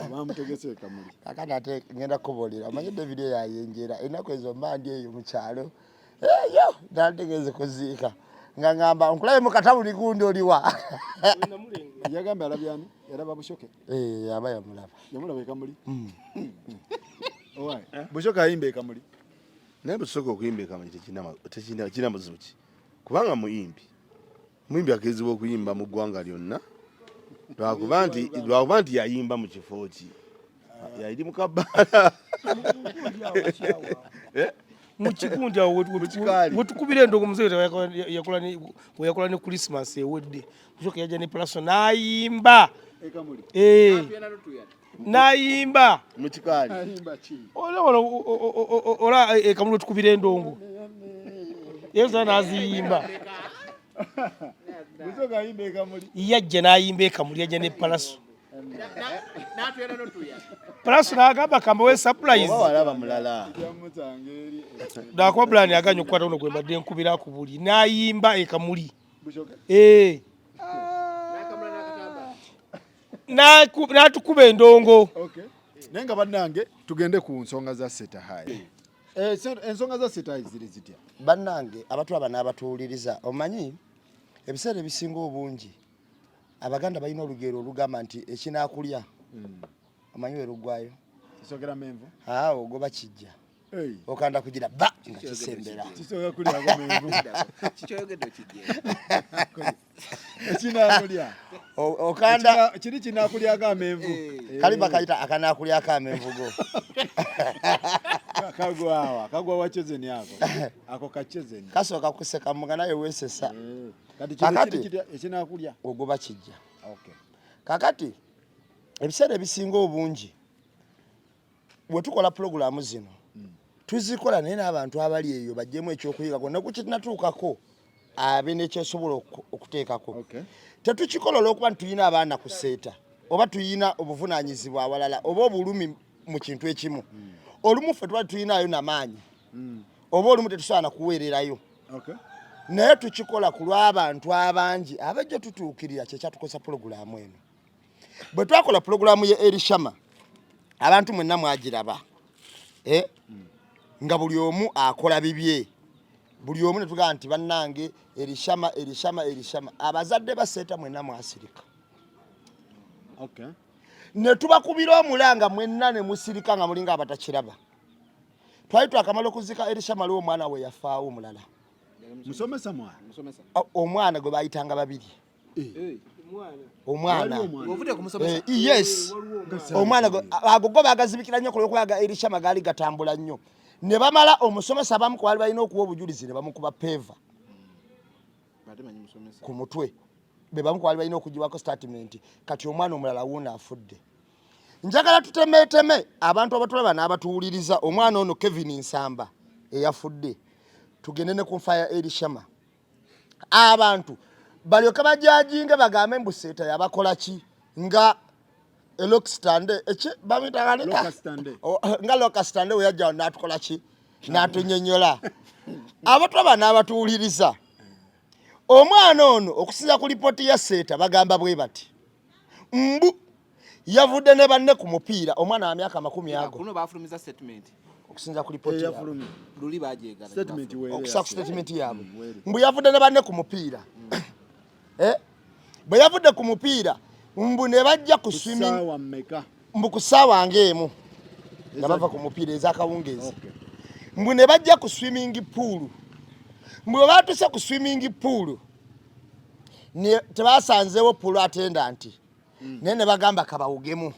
Bamutegese Kamuli. Kakati ate ngenda kukubuulira, omanyi David eyo ayenjera ennaku ezo mba ndi eyo mu kyalo eyo nantegeeze kuziika nga ngamba nkulabe mu katawuni gundi oliwa. Yagambye alabye ani? Yalaba Bushoke. Eh, aba yamulaba. Yamulaba e Kamuli. Owaaye. Bushoke ayimba e Kamuli. Naye Bushoke okuyimba e Kamuli tekirina buzibu ki? Kubanga muyimbi. Muyimbi akkirizibwa okuyimba mu ggwanga lyonna lwakuba nti yayimba mu kifo ki? Yali mu kabbala. Mu kikundi awo wetukubira endogo muzeeyi weyakola ne Christmas ewedde. Bushoke yajja ne Pallaso n'ayimba. N'ayimba. Mu kikaali. Ola e Kamuli wetukubira endongo. Yesu n'aziyimba. Yajja n'ayimba e Kamuli, yajja ne Pallaso. Pallaso n'agamba kambawe surprise. Oba walaba mulala. Nakuba Brian aganye okukwata guno gwe mbadde nkubira ku buli. N'ayimba e Kamuli. N'atukuba endongo. Naye nga bannange tugende ku nsonga za Seeta High. Ensonga za Seeta High ziri zitya? Bannange abatulaba n'abatuwuliriza, omanyi ebiseera ebisinga obungi Abaganda balina olugero olugamba nti ekinaakulya omanyi we luggwayo? Kisogera menvu. Ogoba kijja. Okanda kugira ba nga kisembera. Kisoga kulyako menvu. Kikyoyogedde okijje. Ekinaakulya. Okanda kiri kinaakulyako amenvu. Kali bakayita akanaakulyako amenvu go. Kagwawa, kagwawa chezeni ako. Ako ka chezeni. Kasooka kuseka muga naye weesesa. Kati Kakati kiri ekinaakulya. Ogoba kijja. Kakati ebiseera ebisinga obungi bwe tukola pulogulaamu zino tuzikola naye n'abantu abali eyo baggyemu ekyokuyiga ne ku kinatuukako abe n'ekyosobola okuteekako. Tetukikola olw'okuba nti tulina abaana ku Seeta oba tulina obuvunaanyizibwa awalala oba obulumi mu kintu ekimu. Olumu ffe tuba tulinaayo namaanyi oba olumu tetusobola na kuweererayo. Naye tukikola ku lw'abantu abangi abajja tutuukirira kye kyatukozesa pulogulaamu eno. Bwe twakola pulogulaamu ye Elishama abantu mwenna mwagiraba, nga buli omu akola bibye, buli omu ne tugamba nti bannange Elishama, Elishama, Elishama. Abazadde ba Seeta mwenna mwasirika. Ne tubakubira omulanga mwenna ne musirika nga mulinga abatakiraba. Twali twakamala okuzika Elishama aliwo omwana we yafaawo omulala. Musomesa mwana. Omwana gwe bayitanga babiri. Omwana. Ovudde ku musomesa? Yes. Omwana ago go bagazibikira nnyo kulwokuba ga Elishama gaali gatambula nnyo. Ne bamala omusomesa abamu ku baali balina okuwa obujulizi ne bamukuba peva ku mutwe. Be bamu ku baali balina okugibwako statement. Kati omwana omulala wuuno afudde. Njagala tutemeeteme abantu abatulaba n'abatuwuliriza omwana ono Kevin Nsamba eyafudde. Tugende ne ku nfa ya Elishama. Abantu balyoke bajajinge bagambe mbu Seeta yabakola ki nga Elokstande eki bamuyita ani? Lokastande. Nga Lokastande we yajja n'atukola ki? N'atunyonnyola. Abatulaba n'abatuwuliriza. Omwana ono okusinziira ku lipooti ya Seeta bagamba bwe bati. Mbu yavudde ne banne ku mupiira omwana wa myaka 20 ago. Kuno bafulumiza statement. Okusinziira ku lipooti yaabwe. Yafulumye. Luli bagyegala. Statement weere. Okusinziira ku statement yaabwe. Mbu yavudde ne banne ku mupiira. Bwe yavudde ku mupiira mbu ne bajja ku swimming. Ssaawa mmeka? Mbu ku ssaawa ng'emu nga bava ku mupiira ez'akawungeezi. Mbu ne bajja ku swimming pool. Mbu bwe baatuuse ku swimming pool ne tebasanzeewo pool attendant. Naye ne bagamba kabawugemu.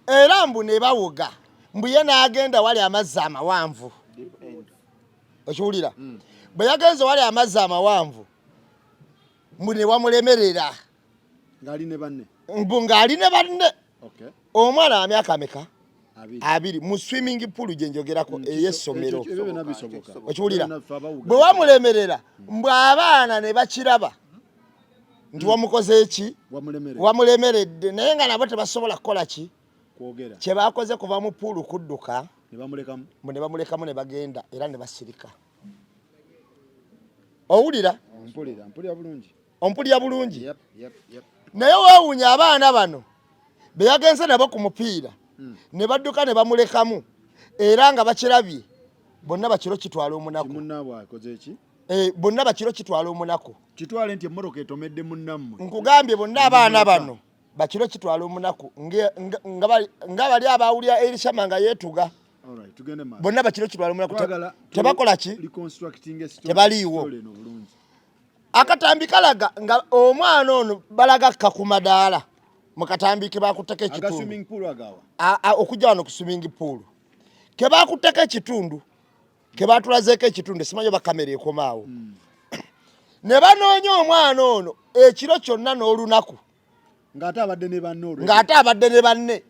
Era mbu ne bawuga. Mbu ye n'agenda wali amazzi amawanvu. Okiwulira? Bwe yagenze wali amazzi amawanvu, mbu ne wamulemerera. Ng'ali ne banne. Mbu ng'ali ne banne. Omwana wa myaka ameka? Abiri. Mu swimming pool gye njogerako ey'essomero. Ebyo byonna bisoboka. Okiwulira? Bwe wamulemerera, mbu abaana ne bakiraba nti wamukoze ki? Wamulemeredde. Naye nga nabo tebasobola kukola ki? Kwogera. Kye baakoze kuva mu pool kudduka. Ne bamulekamu. Mbu ne bamulekamu ne bagenda era ne basirika. Owulira? Mpulira, mpulira bulungi. Ompulira bulungi? Yep, yep, yep. Naye weewuunya abaana bano. Be yagenze nabo ku mupiira ne badduka ne bamulekamu, era nga bakirabye bonna bakiro kitwala omunaku. Munnaabwe akoze eki? Eh, bonna bakiro kitwala omunaku. Kitwale nti emmotoka etomedde munnammwe. Nkugambye bonna abaana bano bakiro kitwala omunaku nga bali abawulira Erishama nga yeetuga. Alright, tugende maaso. Bonna bakiro kitwala omunaku. Twagala Tebakola ki? Reconstructing a story. Tebaliiwo. Story eno bulungi. Akatambi kalaga nga omwana ono balaga kka ku madaala mu katambi ke bakutteko Aga ekitundu. swimming pool agawa. Okujja wano ku swimming pool ke bakutteko ekitundu, ke batulazeeko ekitundu, simanyi oba kamera ekomaawo. Ne banoonya omwana ono ekiro kyonna n'olunaku. Ng'ate abadde ne banne olwo. Ng'ate abadde ne banne,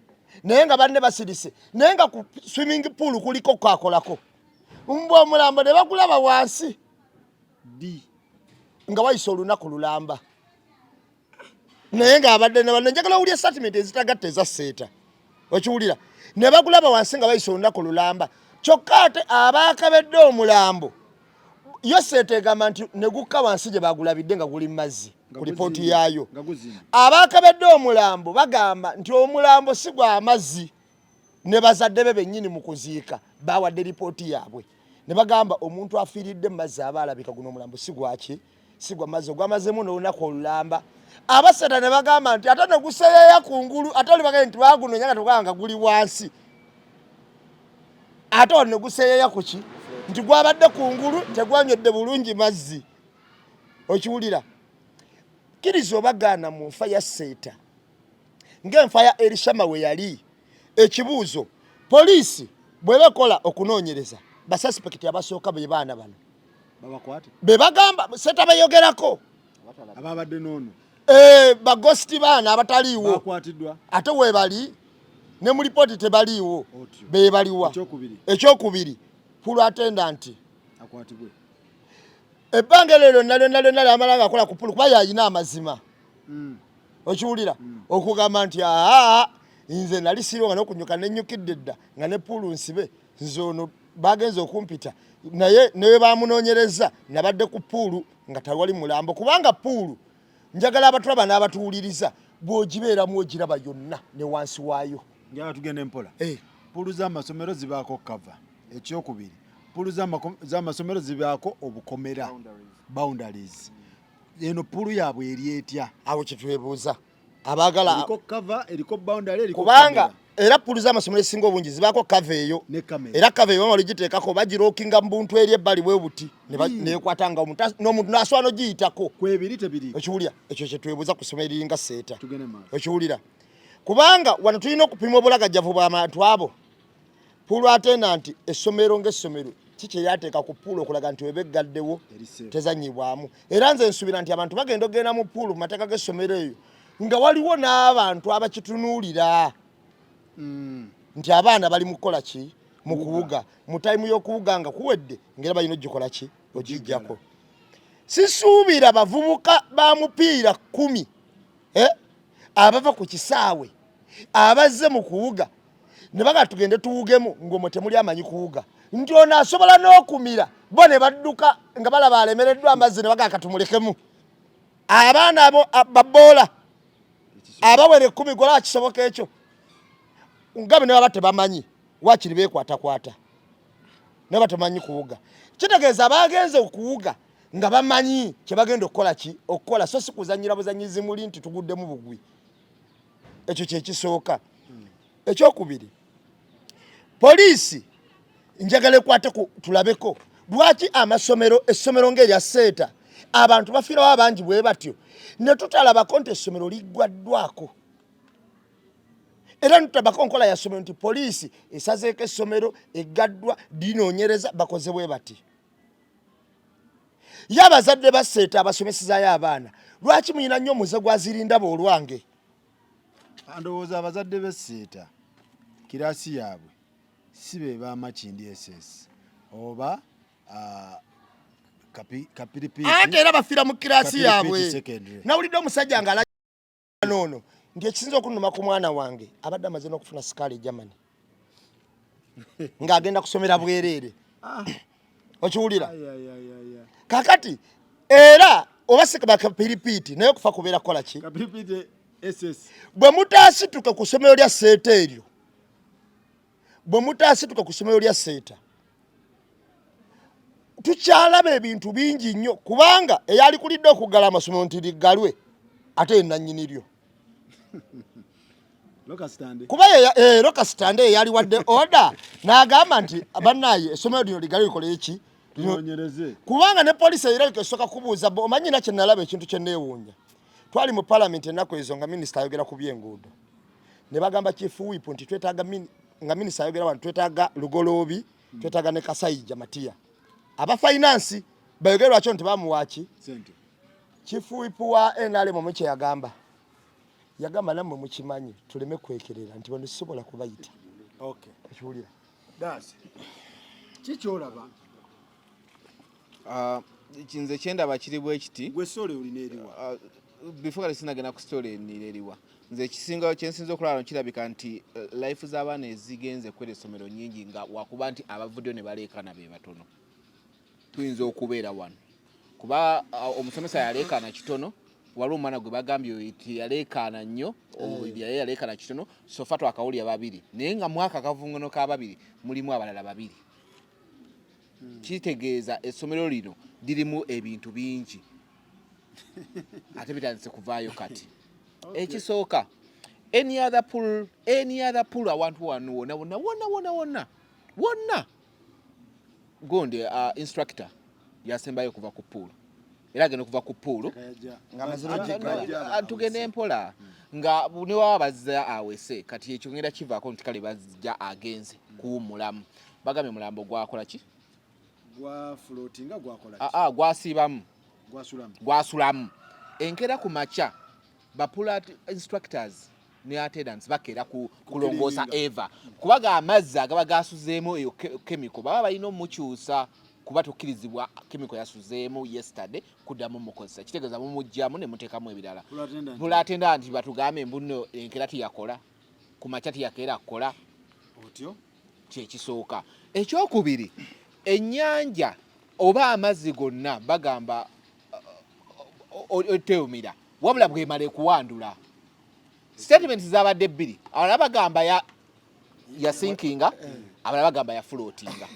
naye nga banne basirise, naye nga ku swimming pool kuliko kakolako mbwa omulambo ne bagulaba wansi. Ddi? Nga wayise olunaku lulamba, naye ng'abadde ne banne. Njagala owulire statement ezitagatta eza Seeta, okiwulira? Ne bagulaba wansi nga bayise olunaku lulamba, kyokka ate abaakabedde omulambo yo Seeta egamba nti ne gukka wansi gye bagulabidde nga guli mu mazzi. Nga Ku lipooti guzimbye. yaayo. Nga guzimbye. Abaakabedde omulambo bagamba nti omulambo si gwa mazzi, ne bazadde be bennyini mu kuziika bawadde lipooti yaabwe ne bagamba omuntu afiiridde mu mazzi aba alabika, guno omulambo si gwaki, si gwa mazzi, ogwamazemu n'olunaku olulamba. Abaseta ne bagamba nti ate ne guseyeeya ku ngulu, ate oli bagambye nti bagunoonya nga tugamba nga guli wansi, ate wano ne guseyeeya ku ki nti gwabadde ku ngulu tegwanywedde bulungi mazzi. Okiwulira? Kkiriza oba gaana, mu nfa ya Seeta ng'enfa ya Erishama we yali ekibuuzo, poliisi bw'eba ekola okunoonyereza, basuspekiti abasooka be baana bano. Babakwate. Be bagamba Seeta beyogerako. Ababadde n'ono. Bagositi baana abataliiwo. Bakwatiddwa. Ate weebali ne mu lipooti tebaliiwo. Otyo. Be baliwa. Ekyokubiri. Ekyokubiri, pool attendant akwatibwe. Ebbanga eryo lyonna lyonna lyonna lyamala nga akola ku pool, kuba yalina amazima. Okiwulira? Okugamba nti aa nze nali siriwo nga n'okunyuka nenyukidde dda nga ne pool nsibe, nze ono bagenze okumpita, naye ne bamunoonyereza nabadde ku pool nga tawali mulambo. Kubanga pool, njagala abatulaba n'abatuwuliriza, bw'ogibeeramu ogiraba yonna ne wansi waayo. Njagala tugende mpola. Eh. Pool z'amasomero zibaako cover. Ekyokubiri, pool z'amasomero zibaako obukomera, boundaries. Eno pool yaabwe eri etya? Awo kyetwebuuza abaagala. Eriko cover, eriko boundary, eriko Kubanga camera. era pool z'amasomero ezisinga obungi zibaako cover eyo. Ne camera. Era cover eyo bamala ogiteekako, bagirookinga mu buntu eri ebbali bwe buti nekwata nga n'omuntu n'asobola n'ogiyitako. Kwebiri tebiri. Okiwulira? Ekyo kyetwebuuza ku ssomero eriringa Seeta. Tugende maaso. Okiwulira? Kubanga wano tulina okupima obulagajjavu bw'abantu abo. Pool attendant, essomero ng'essomero ki kye yateeka ku pool okulaga nti weba eggaddewo Eri safe. tezannyibwamu? Era nze nsuubira nti abantu bagenda okugenda mu pool mu mateeka g'essomero eyo nga waliwo n'abantu abakitunuulira nti abaana bali mu kukola ki, mu kuwuga, mu time y'okuwuga nga kuwedde, ngera balina ogikola ki, ogijjako. Sisuubira bavubuka ba mupiira 10 abava ku kisaawe abazze mu kuwuga ne baga tugende tuwugemu ng'omwe temuli amanyi kuwuga, nti ono asobola n'okumira bo ne badduka nga balaba alemereddwa amazzi ne baga katumulekemu. Abaana abo baboola abawera 10 gola kisoboka ekyo nga ne baba tebamanyi, wakiri beekwatakwata ne baba tebamanyi kuwuga. Kitegeeza abagenze okuwuga nga bamanyi kye bagenda okukola ki, okukola, so si kuzannyira buzannyizi muli nti tuguddemu bugwi. Ekyo kyekisooka. Ekyokubiri, poliisi njagala ekwate ku tulabeko lwaki amasomero, essomero ng'erya Seeta, abantu bafiirawo abangi bwe batyo ne tutalabako nti essomero liggwaddwako, era ntutabako nkola ya ssomero nti poliisi esazeeko essomero eggaddwa linoonyereza bakoze bwe bati. Ye abazadde ba Seeta abasomesezaayo abaana, lwaki muyina nnyo omuze gwa zirindaba olwange? Ndowooza abazadde b'e Seeta kiraasi yaabwe si be ba Makindye SS oba Kapiripiiti. Ate era bafiira mu kiraasi Kapiripiiti yaabwe. Secondary. Nawulidde omusajja nga noono nti ekisinza okunnuma ku mwana wange, abadde amaze n'okufuna sikaala e Germany ng'agenda kusomera bwereere. Okiwulira? Ay, ay, ay, ay, ay. Kakati era oba si bakapiripiiti, naye okufa kubeera kukola ki? Kapiripiiti. SS. Bwe mutaasituka ku ssomero lya Seeta eryo, bwe mutaasituka ku ssomero lya Seeta, tukyalaba ebintu bingi nnyo, kubanga eyalikulidde okuggala amasomero nti liggalwe ate ye nannyini lyo. Kuba Lokasitande yeyaliwadde order n'agamba nti bannaaye essomero lino liggalwe likole eki, kubanga ne poliisi erabika esooka kubuuza. Omanyi na kyenalaba ekintu kyenneewuunya, twali mu palamenti ennaku ezo nga minisita ayogera ku byenguudo, ne bagamba chief whip nti twetaaga, nga minisita ayogera wano, twetaaga Lugoloobi, twetaaga ne Kasaija Matiya aba finance bayogere lwaki nti bamuwaki. Chief whip wa NRM omu kyeyagamba, yagamba nammwe mukimanyi tuleme kwekerera nti bano sisobola kubayita. Ekiwulira Kikyolaba. Ah, nze kyendaba kiri bwe kiti. Gwe story olina eriwa? Ah, before kale sinagenda ku story enira eriwa, nze ekisinga kyensinza okulaba no kirabika nti life z'abaana ezigenze kwera essomero nyingi, nga wakuba nti abavuddeyo ne baleekaana be batono. Tuyinza okubeera wano kuba omusomesa yaleekaana kitono, waliwo omwana gwe bagambye nti yaleekaana nnyo, yaye yaleekaana kitono. So far twakawulira babiri, naye nga mwaka akavungono ka babiri mulimu abalala babiri. Kitegeeza essomero lino lirimu ebintu bingi ate bitandise kuvaayo kati. Ekisooka, any other pool, any other pool awantu wano wonna wonna wonna wonna wonna wonna, gundi instructor yasembayo okuva ku pool, era agenda okuva ku pool tugende mpola nga newaba bazza awese. Kati ekyo ngenda kivaako nti kale bazja agenze kuwummulamu, bagambye mulambo gwakola ki? Gwasiibamu, gwasulamu. Enkeera ku makya ba pool instructors ne attendants bakeera kulongoosa eva, kubaga amazzi agaba gasuzeemu eyo chemical baba balina omukyusa, kuba tokkirizibwa chemical yasuzeemu yesterday kuddamu mukozesa. Kitegeeza mumugjamu ne muteekamu ebirala. Pool attendant batugambe mbuno enkeera tiyakola, ku makya tiyakeera kukola. Kyekisooka. Ekyokubiri, ennyanja oba amazzi gonna bagamba otewumira, wabula bwemala ekuwandula. Statements zabadde bbiri, abalala bagamba ya yasinkinga, abalala bagamba yafloatinga.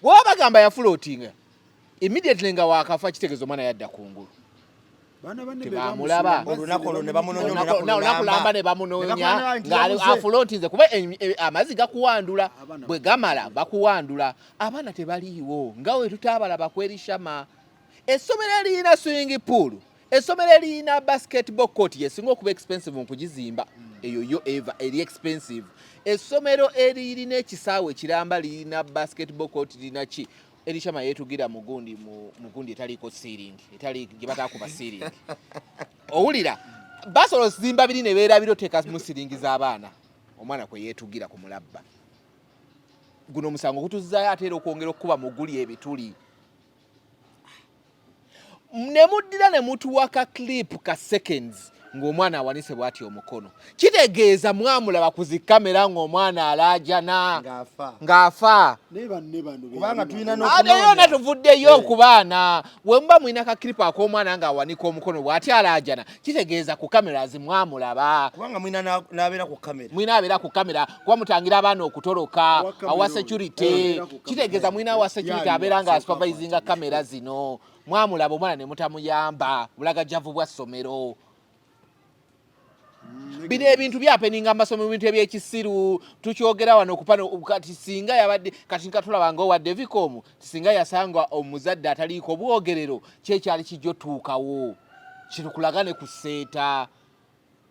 Bwaba bagamba yafloatinga immediately nga wakafa, kitegeeza omwana yadda kungulu. Tebamulaba. Olunaku lamba ne bamunoonya nga afloatinze, kuba amazzi gakuwandula, bwe gamala bakuwandula. Abaana tebaliiwo nga we tutaabalaba kwerishama. Essomero eriyina swimming pool, essomero eriyina basketball court, yesinga okuba expensive mu kugizimba, eyo yo eva eri expensive. Essomero eririna ekisaawe ekiramba, lirina basketball court, lirina ki, erishama yeetugira mugundi mugundi etaliiko ceiling, etali gye batakuba ceiling. Owulira basobola ozimba biri ne beerabira oteeka mu ceiling z'abaana, omwana kwe yeetugira ku mulabba guno. Omusango gutuzaayo ate era okwongera okukuba muguli ebituli ne muddira ne mutuwa ka clip ka seconds ng'omwana awanise bw'ati omukono. Kitegeeza mwamulaba ku zikamera ng'omwana alaajana ng'afa. Kubanga tulina Ate yona tuvuddeyo ku baana, we muba mulina ka clip ak'omwana ng'awanika omukono bw'ati alaajana, kitegeeza ku cameras mwamulaba. Kubanga mulina n'abeera ku kamera. Mulina abeera ku kamera, kuba mutangira abaana okutoloka, awa security. Kitegeeza mulina awa security abeera nga supervisinga kamera zino. Mwamulaba omwana ne mutamuyamba, bulagajjavu bwa ssomero. Bino ebintu byahappeninga mu masomero, bintu ebyekisiru tukyogera wano kupano. Kati singa yabadde kati nga tulaba nga owa Devicom, singa yasanga omuzadde ataliiko bwogerero, kyekyali kijja otuukawo kitukulaga ne ku Seeta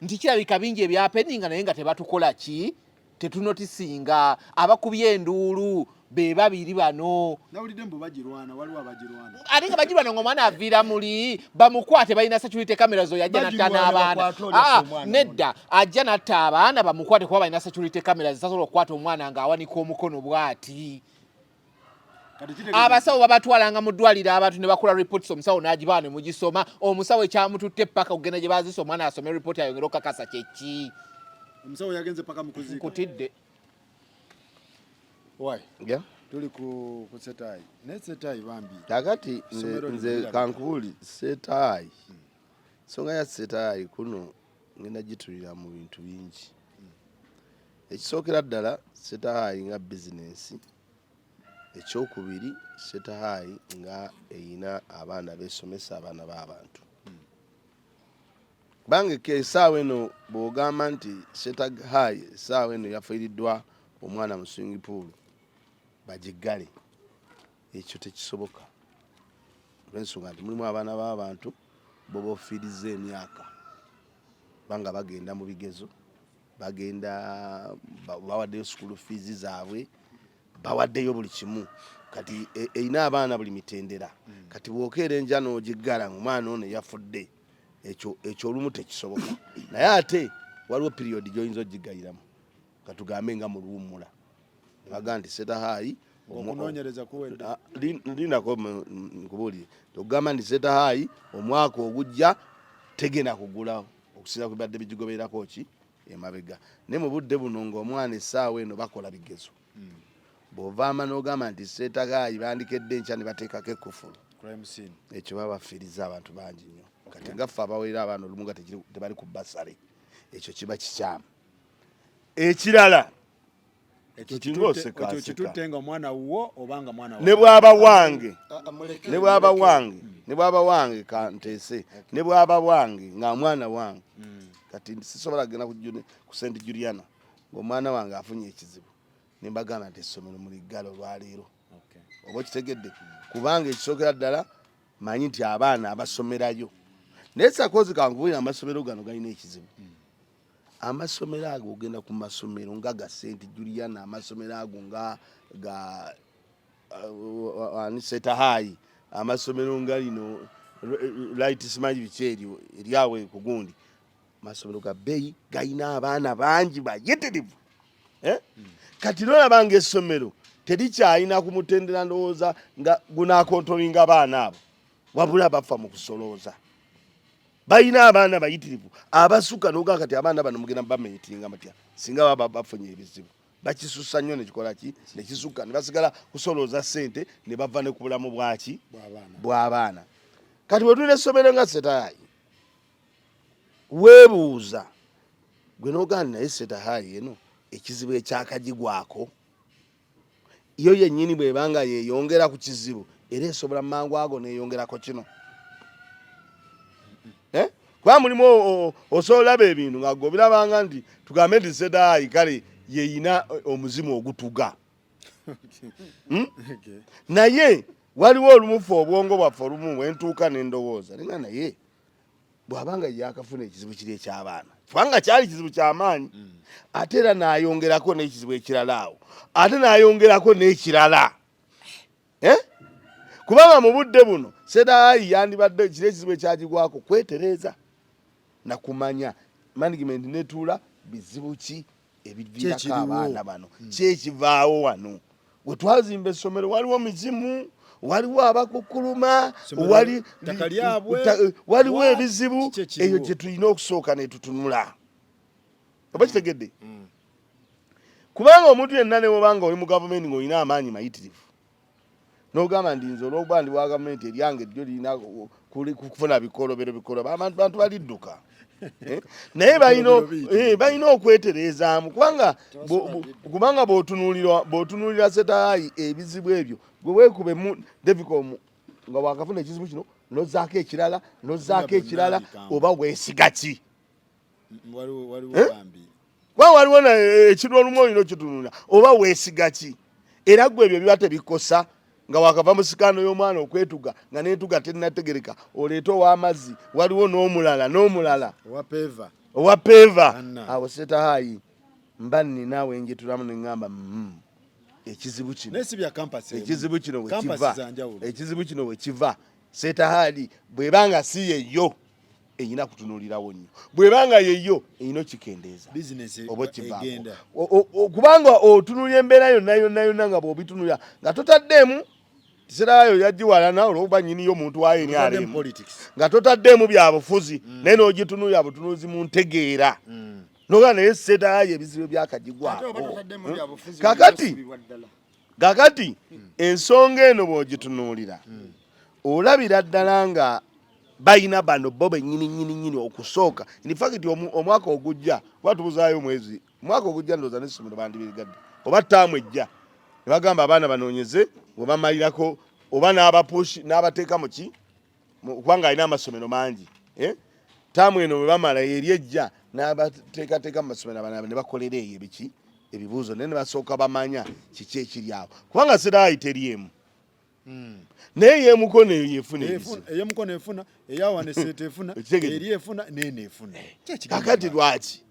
nti kirabika bingi ebyahappeninga, naye nga tebatukola ki, tetunotisinga. Abakubye enduulu be babiri bano. Nawulidde mbu bagirwana, waliwo abagirwana. Ate nga bagirwana nga omwana aviira muli, bamukwate, balina security cameras. Oyo ajja natta n'abaana. Ah, nedda, ajja natta abaana bamukwate, kuba balina security cameras, tasobola okukwata omwana ng'awanika omukono bw'ati. Abasawo babatwalanga mu ddwaliro, abantu ne bakola reports, omusawo n'agibaa ne mugisoma. Omusawo ekyamututte paka okugenda gye bazisa omwana asome report ayongere okukakasa kyeki. Omusawo yagenze paka mu kuziika. Nkutidde. Why? Yeah. Tuli ku Seeta High, naye Seeta High bambi. Kakati Ssomero nze lino kankubuli, Seeta High. Ensonga ya Seeta High kuno ngenda gitulira mu bintu bingi. Ekisookera ddala, Seeta High nga bizinensi. Ekyokubiri, Seeta High nga eyina abaana besomesa, abaana b'abantu. Kubanga essaawa eno bw'ogamba nti Seeta High essaawa eno yafiiriddwa omwana mu swimming pool, bagiggale, ekyo tekisoboka, olw'ensonga nti mulimu abaana b'abantu boba ofiiriza emyaka, kubanga bagenda mu bigezo, bagenda bawaddeyo school fees zaabwe, bawaddeyo buli kimu. Kati erina abaana buli mitendera. Kati bw'okeera enja n'ogiggala, omwana ono yafudde, ekyo olumu tekisoboka. Naye ate waliwo period gy'oyinza ogiggayiramu, katugambe nga mu luwummula, nebagaa nti Seeta High Okunoonyereza kuwedde. Ah, lindako nkubuulire. Okugamba nti Seeta High omwaka ogujja tegenda kugulawo, okusinza ku bibadde bigigobererako ki emabega. Naye mu budde buno ng'omwana essaawa eno bakola bigezo, bw'ovaama n'ogamba nti Seeta High bandikedde enkya ne bateekako ekkufulu, Crime scene. Ekyo baba bafiiriza abantu bangi nnyo. Kati nga ffe abawerera abaana olumu nga tebali ku bursary, ekyo kiba kikyamu. Ekirala, Ekyo Kinga oseka, ekyo aseka. Kitutte nga omwana wuwo oba nga mwana Ne bwaba wange, ne bwaba wange, ne bwaba wange, kanteese, ne bwaba wange nga mwana wange, kati sisobola kugenda ku St Juliana ng'omwana wange afunye ekizibu ne mbagamba nti essomero muliggala olwaleero. Oba okitegedde? Kubanga ekisookera ddala manyi nti abaana abasomerayo, naye sakozi kankubuulira, amasomero gano galina ekizibu. Amasomero ago, ogenda ku masomero nga ga St Juliana, amasomero ago nga ga ani, Seeta High, amasomero nga lino Light, simanyi biki eryo eryawe ku gundi, masomero ga bbeeyi, galina abaana bangi bayitirivu, eh? Kati nolaba nga essomero terikyalina ku mutendera, ndowooza nga gunakontrolinga abaana abo, wabula bafa mu kusolooza. Balina abaana bayitirivu abasuka nogaa. Kati abaana bano mugenda bameetinga mutya singa baba bafunye ebizibu? Bakisusa nnyo nekikola ki, nekisukka, ne basigala kusolooza ssente ne bava ne ku bulamu bwaki, bw'abaana. Kati bwe tulina essomero nga Seeta High, weebuuza gwe nogaani, naye Seeta High eno ekizibu ekyakagigwako yo yennyini bw'ebanga yeeyongera ku kizibu, era esobola mangu ago neeyongerako kino. Eh? Kuba mulimu osobola olaba ebintu nga gwe obirabanga nti tugambe nti Seeta High kale yeyina omuzimu ogutuga. Naye waliwo olumufu obwongo bwaffe olumu bwentuuka nendowooza nenga, naye bw'abanga yakafuna ekizibu kiri eky'abaana, kubanga kyali kizibu kyamaanyi, ate era n'ayongerako n'ekizibu ekirala awo, ate n'ayongerako n'ekirala, Eh? Kubanga mu budde buno Seeta High yandibadde kiri ekizibu ekyagigwako kwetereeza nakumanya management netuula bizibu ki ebiviirako Kyekiriwo. Abaana bano kyekivaawo wano we twazimba essomero, waliwo mizimu, waliwo abakukuluma, Essomero, ttaka lyabwe, waliwo what? ebizibu. Kiki ekiriwo? Eyo gye tulina okusooka netutunula, oba kitegedde? Kubanga omuntu yenna newobanga oli mu gavumenti ng'olina amaanyi mayitirivu, n'ogamba nti nze olw'okuba ndi wa gavumenti eryange ddyo lirina kufuna bikolobero bikolobe, abantu bantu balidduka. Eh? Naye balina okwetereezaamu, kubanga bw'otunuulira Seeta High ebizibu ebyo, gwe weekube mu Devicom nga wakafuna ekizibu kino, nozaako ekirala, nozaako ekirala, oba weesiga ki? Waliwo Eh? bambi. Kuba waliwo ekintu olumu olina okitunula, oba weesiga ki? Era gwe ebyo biba tebikosa nga wakava mu sikaano y'omwana okwetuga, nga n'entuga tennategereka, oleete ow'amazzi, waliwo n'omulala n'omulala. Owa peva. Owa peva. Anna. Awo Seeta High mba nnina wenjitulamu neŋŋamba, ekizibu kino Naye si bya campus emu. Ekizibu kino Campus wekiva, za njawulo. ekizibu kino wekiva, Seeta High bw'ebanga si yeyo erina kutunuulirawo nnyo, bw'ebanga yeyo erina okikendeeza Business oba okivaako. egenda. Kubanga otunulira embeera yonna yonna yonna nga bw'obitunulira nga totaddeemu kiserayo yagiwalana olwokuba nnyiniyo omuntu waayo Totaddeemu NRM, politics. Nga totaddeemu byabufuzi, naye n'ogitunulira butunuzi mu ntegeera, noga naye Seeta High ebizibu Ate oba byakagigwako. totaddemu byabufuzi, Kakati osibibwa ddala. Kakati ensonga eno bw'ogitunuulira, olabira ddala nga Balina bano bo bennyini nnyini nnyini okusooka. In fact omwaka ogujja kuba tubuzaayo omwezi, omwaka ogujja ndowooza n'essomero bandibirigadde oba ttaamu ejja ne bagamba abaana banoonyeze we bamalirako oba n'abapushi n'abateeka mu ki kubanga alina amasomero mangi eh? Taamu eno bwe bamala eri ejja n'abateekateeka mu masomero abalala ne bakolera eyo ebiki ebibuuzo naye ne basooka bamanya kiki ekiri awo kubanga siraayi teri emu. Naye eyemukono eyo yefuna ebizibu. Eyemukono efuna, eyawana esente efuna, eri efuna nene efuna. Kakati lwaki?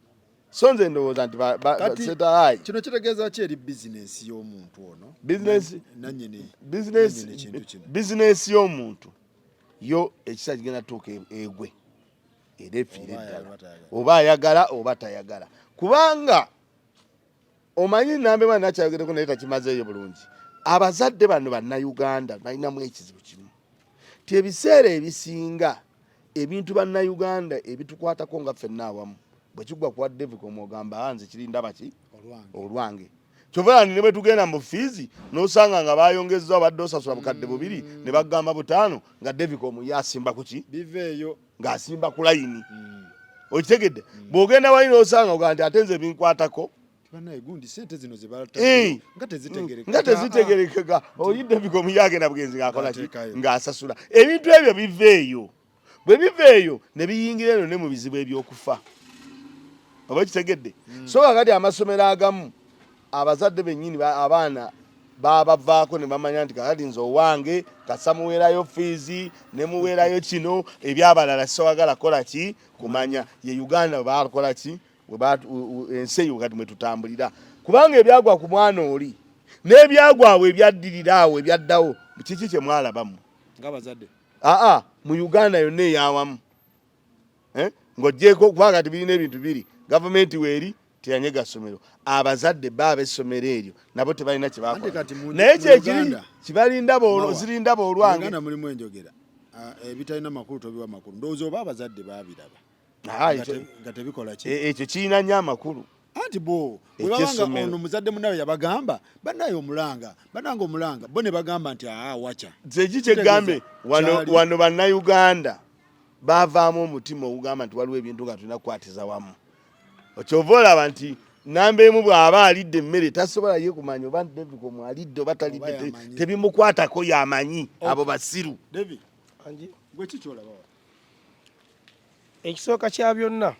So nze ndowooza nti setayi kino kitegeeza ki eri bizinensi y'omuntu ono? Bizinensi nanyini bizinensi y'omuntu yo ekisa kigenda tuuka egwe era efiire ddala oba ayagala oba tayagala kubanga omanyi nambe mwana nakyayogereko naye takimazeeyo bulungi. Abazadde bano bannayuganda balinamu ekizibu kimu ti ebiseera ebisinga ebintu bannayuganda ebitukwatako nga ffenna awamu bwe kigwa kuwa Devicom ogamba ah, nze kiri ndaba ki olwange kyova ne bwe tugenda mu fiizi n'osanga nga bayongezza obadde osasula bukadde bubiri ne bagamba butaano nga Devicom ye asimba ku ki biveeyo ng'asimba ku layini. Okitegedde? Bw'ogenda wali n'osanga ogamba nti ate nze binkwatako nga tezitegerekeka oli Devicom ye agenda bugenzi ng'akola ki ng'asasula ebintu ebyo biveeyo bwe biva eyo ne biyingira eno ne mu bizibu ebyokufa oba kitegedde. So kakati amasomero agamu abazadde bennyini abaana babavaako ne bamanya nti kakati nze owange kasa muweerayo fiizi ne muweerayo kino ebyabalala sewagala kola ki kumanya ye Uganda bakola ki ensi eyo kati mwe tutambulira kubanga ebyagwa ku mwana oli n'ebyagwa awo ebyaddirira awo ebyaddawo kiki kye mwalabamu ng'abazadde aa mu Uganda yonna eyawamu eh? Ng'ogyeko kubanga kati birina ebintu biri gavumenti weeri teyanyega ssomero abazadde ba ab'essomero eryo nabo tebalina kye bakola naye kyekiri kibalinda zirindaba olwange Uganda mulimu enjogera ebitalina makulu tobiwa makulu ndowooza oba abazadde baabiraba nga tebikola ki ekyo kirina nnyo amakulu anti bo bwebabanga ono muzadde munawe yabagamba banaye omulanga banange omulanga bo ne bagamba nti aa wacha kyeki kyegambe wano bannayuganda bavaamu omutima ogugamba nti waliwo ebintu nga tulina kukwatiza wamu kyova olaba nti namba emu bw'aba alidde emmere tasobola ye kumanya oba David alidde oba talidde tebimukwatako yamanyi abo basiru. Ekisooka kya byonna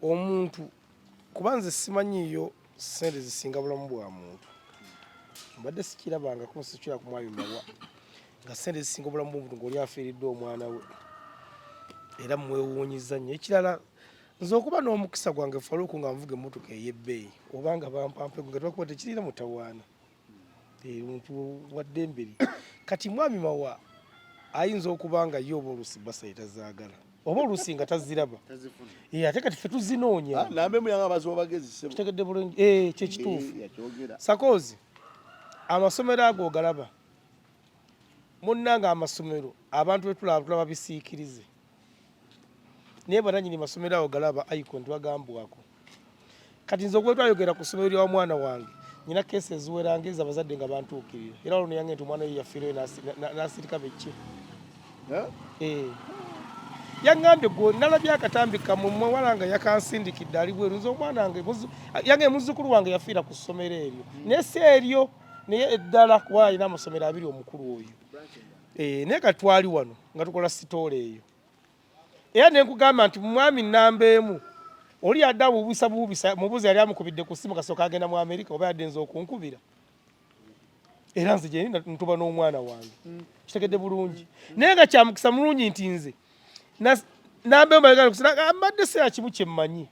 omuntu kuba nze simanyiiyo ssente zisinga bulamu bwa muntu mbadde sikirabangako sikira ku mwami Mawa nga ssente zisinga obulamu bw'omuntu ng'oli afiiriddwa omwana we era mwewuunyiza nnyo. Ekirala nze okuba n'omukisa gwange Faruku nga nvuga emmotoka ey'ebbeeyi oba nga bampampego nga tebakuba tekirina mutawaana omuntu wa ddembe lye. Kati mwami Mawa ayinza okuba nga ye oba oluusi basa tazaagala oba oluusi nga taziraba ate kati ffe tuzinoonya. Kitegedde bulungi kyekituufu. Sakoozi amasomero ago ogalaba munnange amasomero abantu betulaba tulaba bisiikirize naye bananyini masomero ago galaba icon tebagambwako. Kati nze okuba twayogera ku ssomero lya mwana wange nyina keesi eziwera ngezi abazadde nga bantuukirira era waliwo neyange nti omwana we yafiirayo n'asirika bekke yaŋŋambye gwe nalabye akatambi kamwe muwala nga yakansindikidde ali bweru nze omwana wange yange muzzukulu wange yafiira ku ssomero eryo naye si eryo naye eddala kuba alina amasomero abiri omukulu oyo naye kati twali wano nga tukola sitoola eyo era ne nkugamba nti mwami nnamba emu oli yadde amubisa bubisa mubuzi yali amukubidde ku ssimu kasooka agenda mu Amerika oba yadde nze okunkubira era nze gye ntuba n'omwana wange kitegedde bulungi naye nga kyamukisa mulungi nti nze namba emu mbadde seera kimu kye mmanyi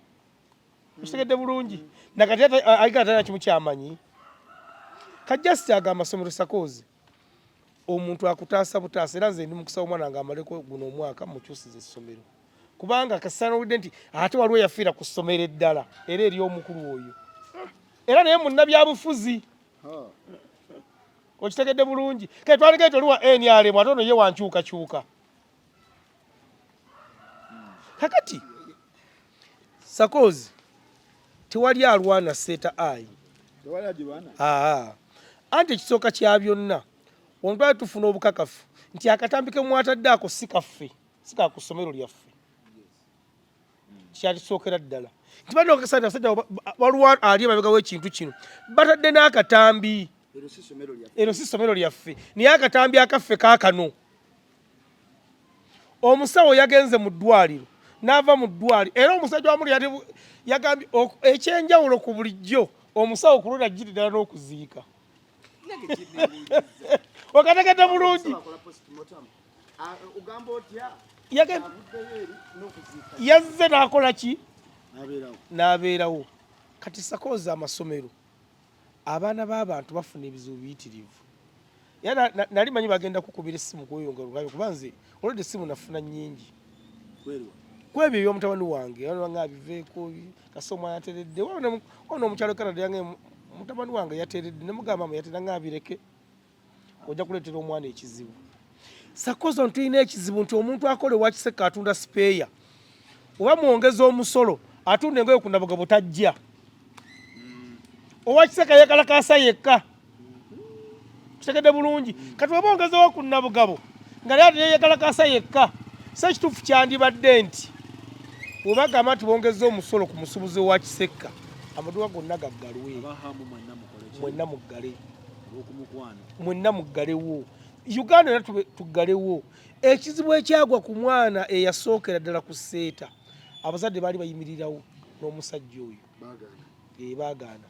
kitegedde bulungi nakati ayiga atalina kimu kyamanyi kajasiti ago amasomero sakoozi omuntu akutaasa butaasa era nze ndi mukisa omwana nga amaleko guno omwaka mukyusiza essomero kubanga kasana owulidde nti ate waliwo yafiira ku ssomero eddala era ery'omukulu oyo era naye munnabyabufuzi okitegedde bulungi kale twaligee toli wa NRM ate ono ye wankyukakyuka kakati sakozi tewali alwana seeta ayi anti ekisooka kya byonna ontwali tufuna obukakafu Nti akatambi ke mwatadde ako si kaffe, si ka ku ssomero lyaffe. Kyalisookera ddala nti badde okakasa nti abasajja waliwo ali emabega w'ekintu kino, batadde n'akatambi. Eryo si ssomero lyaffe, naye akatambi akaffe kaakano. Omusawo yagenze mu ddwaliro n'ava mu ddwaliro, era omusajja wa muli yagambye ekyenjawulo ku bulijjo, omusawo ku lulwo ajjiri ddala n'okuziika. Okategedde bulungi. Yazze n'akola ki? N'abeerawo. Kati sakooza amasomero, abaana b'abantu bafuna ebizibu biyitirivu. Era nali manyi bagenda kukubira essimu kweyongera olwayo, kuba nze olwedde essimu nafuna nnyingi kwebyo ebyomutabani wange nga abiveeko kasi omwana ateredde. Wano omukyalo Canada yange mutabani wange yateredde, nemugamba mbu yaterera nga abireke, ojja kuleetera omwana ekizibu. Sakozo ntulina ekizibu nti omuntu akola ewa Kisekka atunda sipeeya, oba mwongeza omusolo atunda engoye ku Nabugabo tajja. Owa Kisekka yekalakaasa yekka, kitegedde bulungi. Kati oba ongezewo ku Nabugabo nga naye yekalakaasa yekka, so ekituufu kyandibadde nti bwebagamba nti bongeza omusolo ku musuubuzi owa Kisekka, amaduuka gonna gaggalwe, mwenna muggale, mwenna muggalewo. Uganda era tuggalewo. Ekizibu ekyagwa ku mwana eyasookera ddala ku Seeta, abazadde baali bayimirirawo n'omusajja oyo baagaana.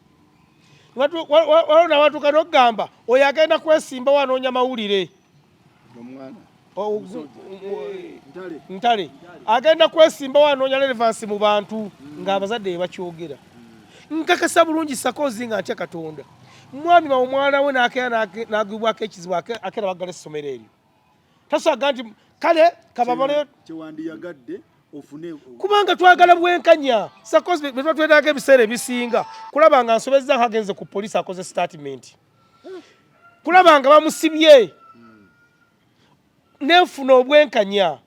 Waliwo n'abatuuka n'okugamba oyo agenda kwesimbawo anoonya mawulire. Ntale agenda kwesimbawo anoonya relevance mu bantu, ng'abazadde be bakyogera. Nkakasa bulungi sakozi nga ntya Katonda, mwami bawe omwana we n'akeera n'agwibwako ekizibu, akeera baggala essomero eryo. Tasobola nti kale kababale kyewandiyagadde ofune, kubanga twagala bwenkanya. Sakozi bwe tuba twetaaga ebiseera ebisinga kulaba nga nsobezza agenze ku poliisi akoze statement, kulaba nga bamusibye nenfuna obwenkanya,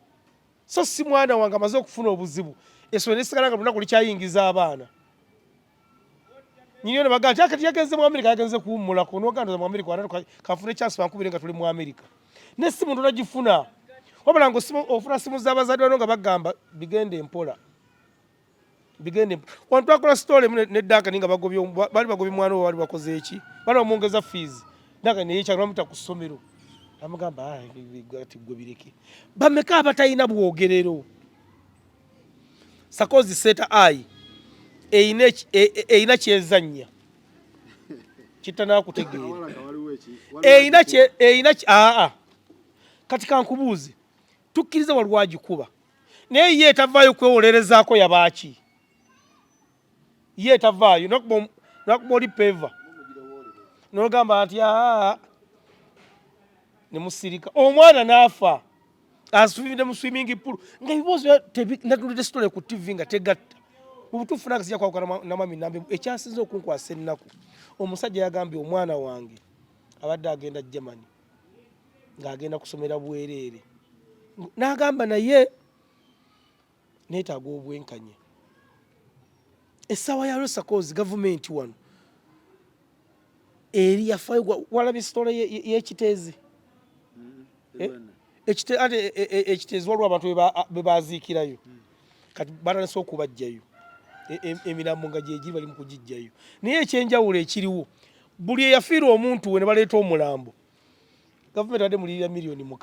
so si mwana wange amaze okufuna obuzibu essomero nesigala nga lunaku likyayingiza abaana. Nyiniyo ne bagamba nti akati yagenze mu Amerika, yagenze kuwummulako, n'ogamba mu Amerika wana kafune chance bankubire nga tuli mu Amerika, n'essimu tonagifuna, wabula nga ofuna simu z'abazadde bano nga bagamba bigende mpola, bigende. Wano twakola story ne Duncan nga bagobye, bali bagobye mwana we, bali bakoze eki, bali bamwongeza fees. Duncan naye kyagala bamuta ku ssomero, amugamba ati gwe bireke. Bameka abatalina bwogerero? Sakozi Seeta High eyina kyezannya kitanakutegeera, eyina aa. Kati kankubuuze, tukkirize waliwo agikuba, naye ye tavaayo kwewolerezaako yabaaki? Ye tavaayo nakuba oli peva nogamba nti aa, nemusirika, omwana n'afa aswimidde mu swimming pool, nga ebibuuzo natulidde story ku TV nga tegatta. Mu butuufu nange sijja kwawukana na mwami Nambe. Ekyasinze okunkwasa ennaku, omusajja yagambye omwana wange abadde agenda Germany ng'agenda kusomera bwereere, n'agamba naye neetaaga obwenkanya. Essaawa ya Rosakozi gavumenti wano eri yafaayo. Walabye story y'ekiteezi? Ate ekiteezi waliwo abantu be baziikirayo, kati batandise okubajjayo emirambo nga gyegiri, bali mu kugijjayo. Naye ekyenjawulo ekiriwo, buli eyafiirwa omuntu we ne baleeta omulambo, gavumenti abadde mulirira 6 miliyoni.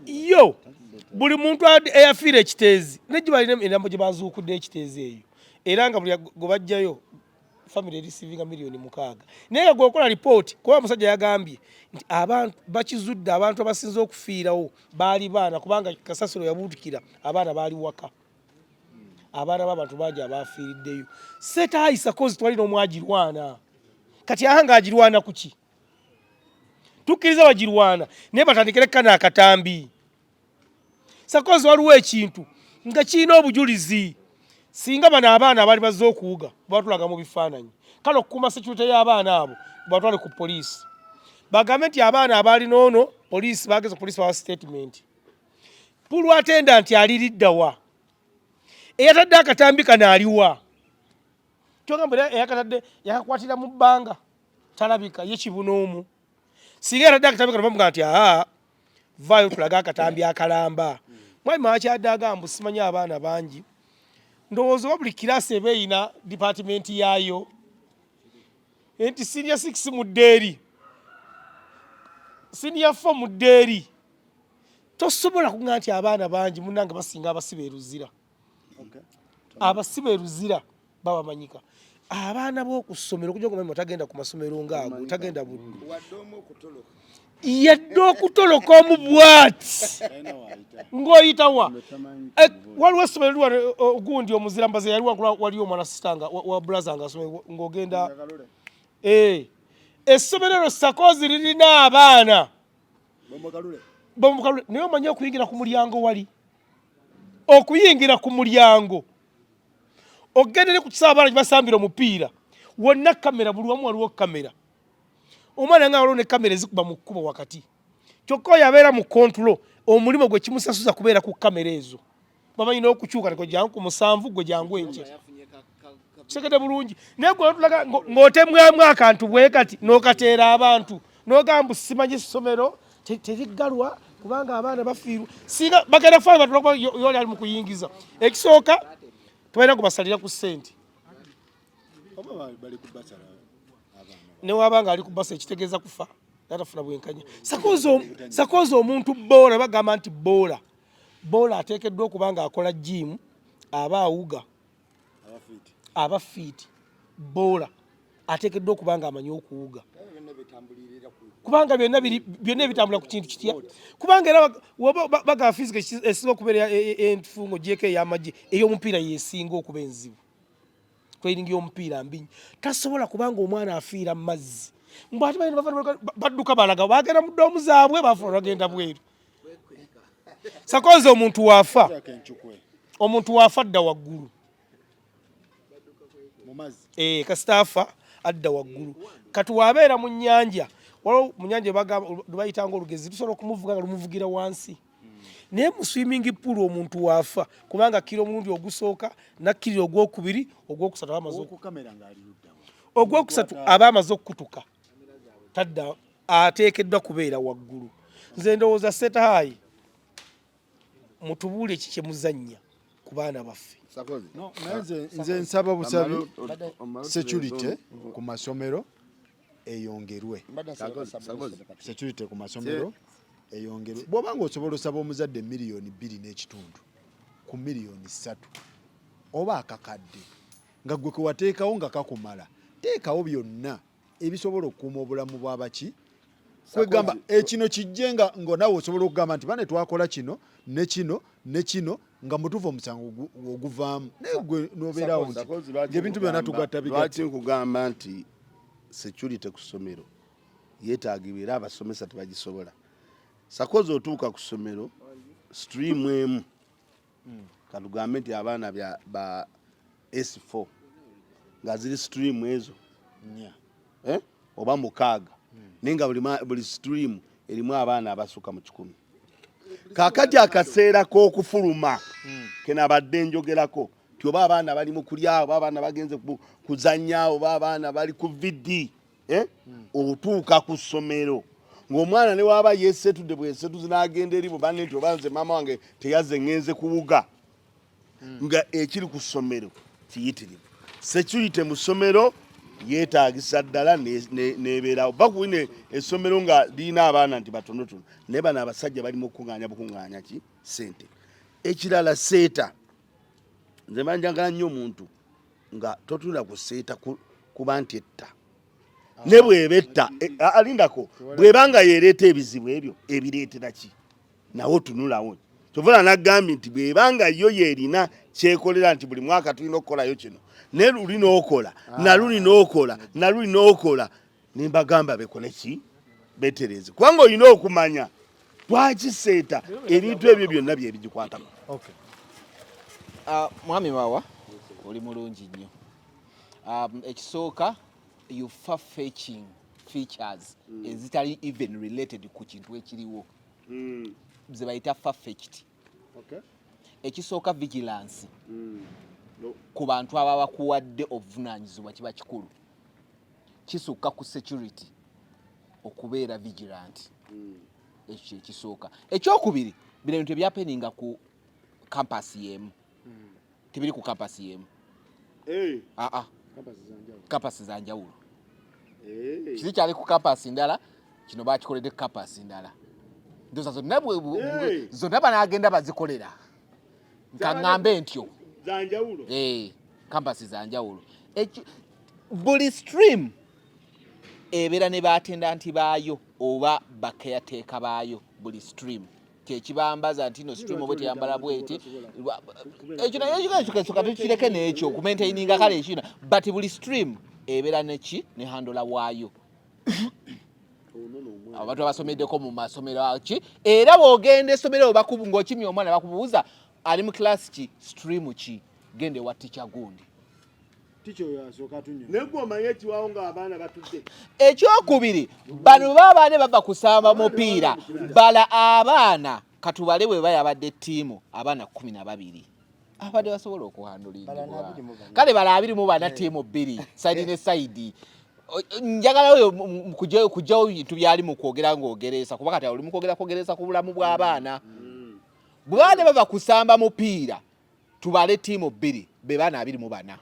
Yo buli muntu eyafiira ekiteezi nejjo balina emirambo gye bazuukudde ekiteezi eyo, era nga buli gwe bajjayo family erisivinga 6 miliyoni. Naye nga gweokola lipooti, kuba omusajja yagambye nti abantu bakizudde, abantu abasinze okufiirawo baali baana, kubanga kasasiro yabuutikira abaana baali waka. Abaana b'abantu bangi abafiiriddeyo. Seeta High sakozi twalina omwagirwana, kati aha ng'agirwana kuki? Tukkiriza bagirwana, naye batandikire kano akatambi. Sakozi waliwo ekintu nga kirina obujulizi, singa bano abaana abaali bazze okuwuga batulaga mu bifaananyi, kale okukuuma security y'abaana abo batwale ku poliisi, bagambe nti abaana abaali noono poliisi bageze ku poliisi bawa statement, pool attendant aliriddawa, eyatadde akatambi kano aliwa? Kyogamba era eyakatadde yakakwatira mu bbanga, talabika ye kibunoomu. Singa yatadde akatambi kano bamuga nti aa vaayo tulage akatambi akalamba. Mwami akyadde agamba mbu simanyi abaana bangi, ndowooza oba buli kiraasi eba erina dipaatimenti yaayo nti senior 6 mudde eri, senior 4 mudde eri. Tosobola kuŋŋa nti abaana bangi munnange basinga abasiba eruzira. Abasiba eruzira babamanyika. Abaana b'oku ssomero okujja ng'omanya tagenda ku masomero ng'ago, tagenda Buddu, yadde okutoloka omu bwati ng'oyitawa. Eh, waliwo essomero liwano gundi omuzira mbaze yali wankula, waliyo omwana sisita nga wa brother nga asoma ng'ogenda eh, essomero eryo sakozi lirina abaana Bomukalule, naye omanyi okuyingira ku mulyango, wali okuyingira ku mulyango ogenda eri ku kisaawe abaana gye basambira omupiira wonna kamera, buli wamu waliwo kamera. Omwana nga waliwo ne kamera ezikuba mu kkubo wakati, kyokka oyo abeera mu control omulimu gwe kimusasuza kubeera ku kamera ezo. Bamanyi n'okukyuka nti jangu ku 7, gwe jangu enkya. Kitegedde bulungi. Naye gwe otulaga ng'otemwamu akantu bwe kati n'okateera abantu n'ogamba simanyi ssomero teriggalwa kubanga abaana bafiirwa. Singa bagenda kufa batula yoli ali mu kuyingiza ekisooka tebalina kubasalira ku ssente newaba nga ali ku basa, ekitegeeza kufa natafuna bwenkanya. Sakooza omuntu boola bagamba nti boola boola ateekeddwa okuba nga akola jiimu, aba awuga, aba fit. Boola ateekeddwa okuba nga amanyi okuwuga kubanga byonna byonna ebitambula ku kintu kitya, kubanga era bagamba physics esinga okubeera enfu ng'ogyeko ey'amagye, ey'omupiira yesinga okuba enzibu. Training y'omupiira mbi nnyo. Tasobola kubanga omwana afiira mu mazzi mbu ate badduka balaga bagenda mu dorm zaabwe, bafuna bagenda bweru. Sakoze omuntu waafa, omuntu waafa adda waggulu. Eh, kasita afa adda waggulu. Kati wabeera mu nnyanja, waliwo mu nnyanja lwebayitanga olugezi, lusobola okumuvuga nga lumuvugira wansi. Naye mu swimming pool omuntu waafa kubanga akkira omulundi ogusooka nakkirira ogwokubiri, ogwokusatu aba amaze ogwokusatu aba amaze okukutuka, tadda, ateekeddwa kubeera waggulu. Nze ndowooza Seeta High mutubuule ki kyemuzannya ku baana baffe. Nze nsaba busabi security ku masomero eyongerwe, security ku masomero eyongerwe. Bw'oba nga osobola osaba omuzadde 2.5 miliyoni ku 3 miliyoni oba akakadde nga gwe kewateekawo nga kakumala, teekawo byonna ebisobola okukuuma obulamu bw'abaki kwegamba ekino kijje nga nga nawe osobola okugamba nti bane twakola kino ne kino ne kino nga mutuufu omusango oguvaamu, naye gwe nobeerawo nti ng'ebintu byonna tugatta bigatta. Lwaki nkugamba nti security ku ssomero yeetaagibwa era abasomesa tebagisobola? Sakozi otuuka ku ssomero, stream emu, katugambe nti abaana ba S4 nga ziri stream ezo eh? Oba 6, naye nga buli stream erimu abaana abasukka mu 100. Kakati akaseera k'okufuluma kenabadde njogerako ti oba abaana bali mu kulya, oba abaana bagenze kuzannya, oba abaana bali ku vidi, eh? Otuuka ku ssomero ng'omwana ne waaba yeesetudde bwesetuzi n'agenda eri bubanne nti oba nze maama wange teyazze ŋŋenze kuwuga, nga ekiri ku ssomero kiyitirivu. Security mu ssomero yeetagisa ddala nebeerawo bakuwine essomero nga lirina abaana nti batonotono, naye bano abasajja bali mu kukuŋŋaanya bukuŋŋaanya ki sente. Ekirala, seeta nze manjagala nnyo omuntu nga totunula ku seeta kuba nti etta ne bweba etta eh, alindako bweba nga yereeta ebizibu ebyo ebireetera ki nawe otunulawo. Kyovula nagambye nti bweba nga yo yerina kyekolera nti buli mwaka tulina okukolayo kino naye luli n'okola naluli n'okola naluli n'okola, nembagamba bekole ki betereze, kubanga olina okumanya lwaki seeta ebintu ebyo byonna byebigikwatako. Ah, mwami wawa oli mulungi nnyo. Ekisooka, you far fetching features ezitali even related ku kintu ekiriwo ze bayita far-fetched. Ekisooka, vigilance ku bantu ababa bakuwadde obuvunaanyizibwa kiba kikulu, kisukka ku security. Okubeera vigilant, ekyo kyekisooka. Ekyokubiri, bino ebintu ebyahappeninga ku campus yemu, tebiri ku campus yemu. Aa, campus za njawulo. Kiri kyali ku campus ndala, kino bakikoledde ku campus ndala. Ndoza zonna zonna banagenda bazikolera, nkaŋŋambe ntyo. Zanjawulo. Campus za njawulo. Buli stream ebeera ne baattendant baayo oba bacaretaker baayo. Buli stream kyekibambaza nti no stream oba teyambala bweti, ekyo naye ekyo katukireke n'ekyo okumaintaininga. Kale ekina, but buli stream ebeera neki ne handler waayo. Abantu abasomeddeko mu masomero ki, era bw'ogenda essomero ng'okimya omwana, bakubuuza ali mu class ki, stream ki, genda ewa teacher gundi. Naye gwe omanyi ekiwawo ng'abaana batudde. Ekyokubiri, bano babaane bava kusamba mupiira, bala abaana katubale bwe bayabadde ttiimu abaana 12 abadde basobola okuhandlingibwa. Kale bala 24, ttiimu bbiri, side ne side. Njagala oyo kujjawo bintu byali mu kwogera ng'ogereesa, kuba kati oli mu kwogera kwogereesa ku bulamu bw'abaana. Bwe baade bava kusamba mupiira, tubale ttiimu bbiri, be baana 24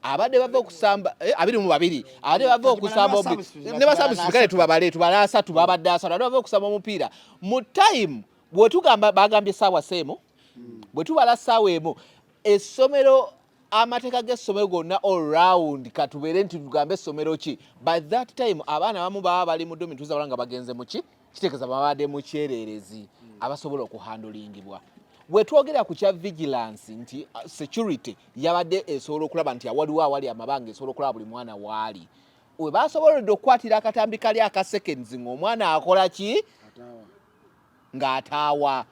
abadde bava okusamba, 22 abadde bava okusamba ne basubstitute. Kale tubabale, tubale asatu, babadde asatu abadde bava okusamba omupiira. Mu time bwetugamba bagambye saawa seemu, bwe tubala saawa emu, essomero, amateeka g'essomero gonna all round, katubeere nti tugambe essomero ki, by that time abaana abamu baba bali mu dormitory, tuzabala nga bagenze muki, kitegeeza babadde mu kyererezi abasobola okuhandlingibwa. Bwe twogera ku kya vigilance nti security yabadde esobola okulaba nti awaliwo awali amabanga, esobola okulaba buli mwana waali, we basoboledde okukwatira akatambi kali aka seconds ng'omwana akola ki, ng'ataawa,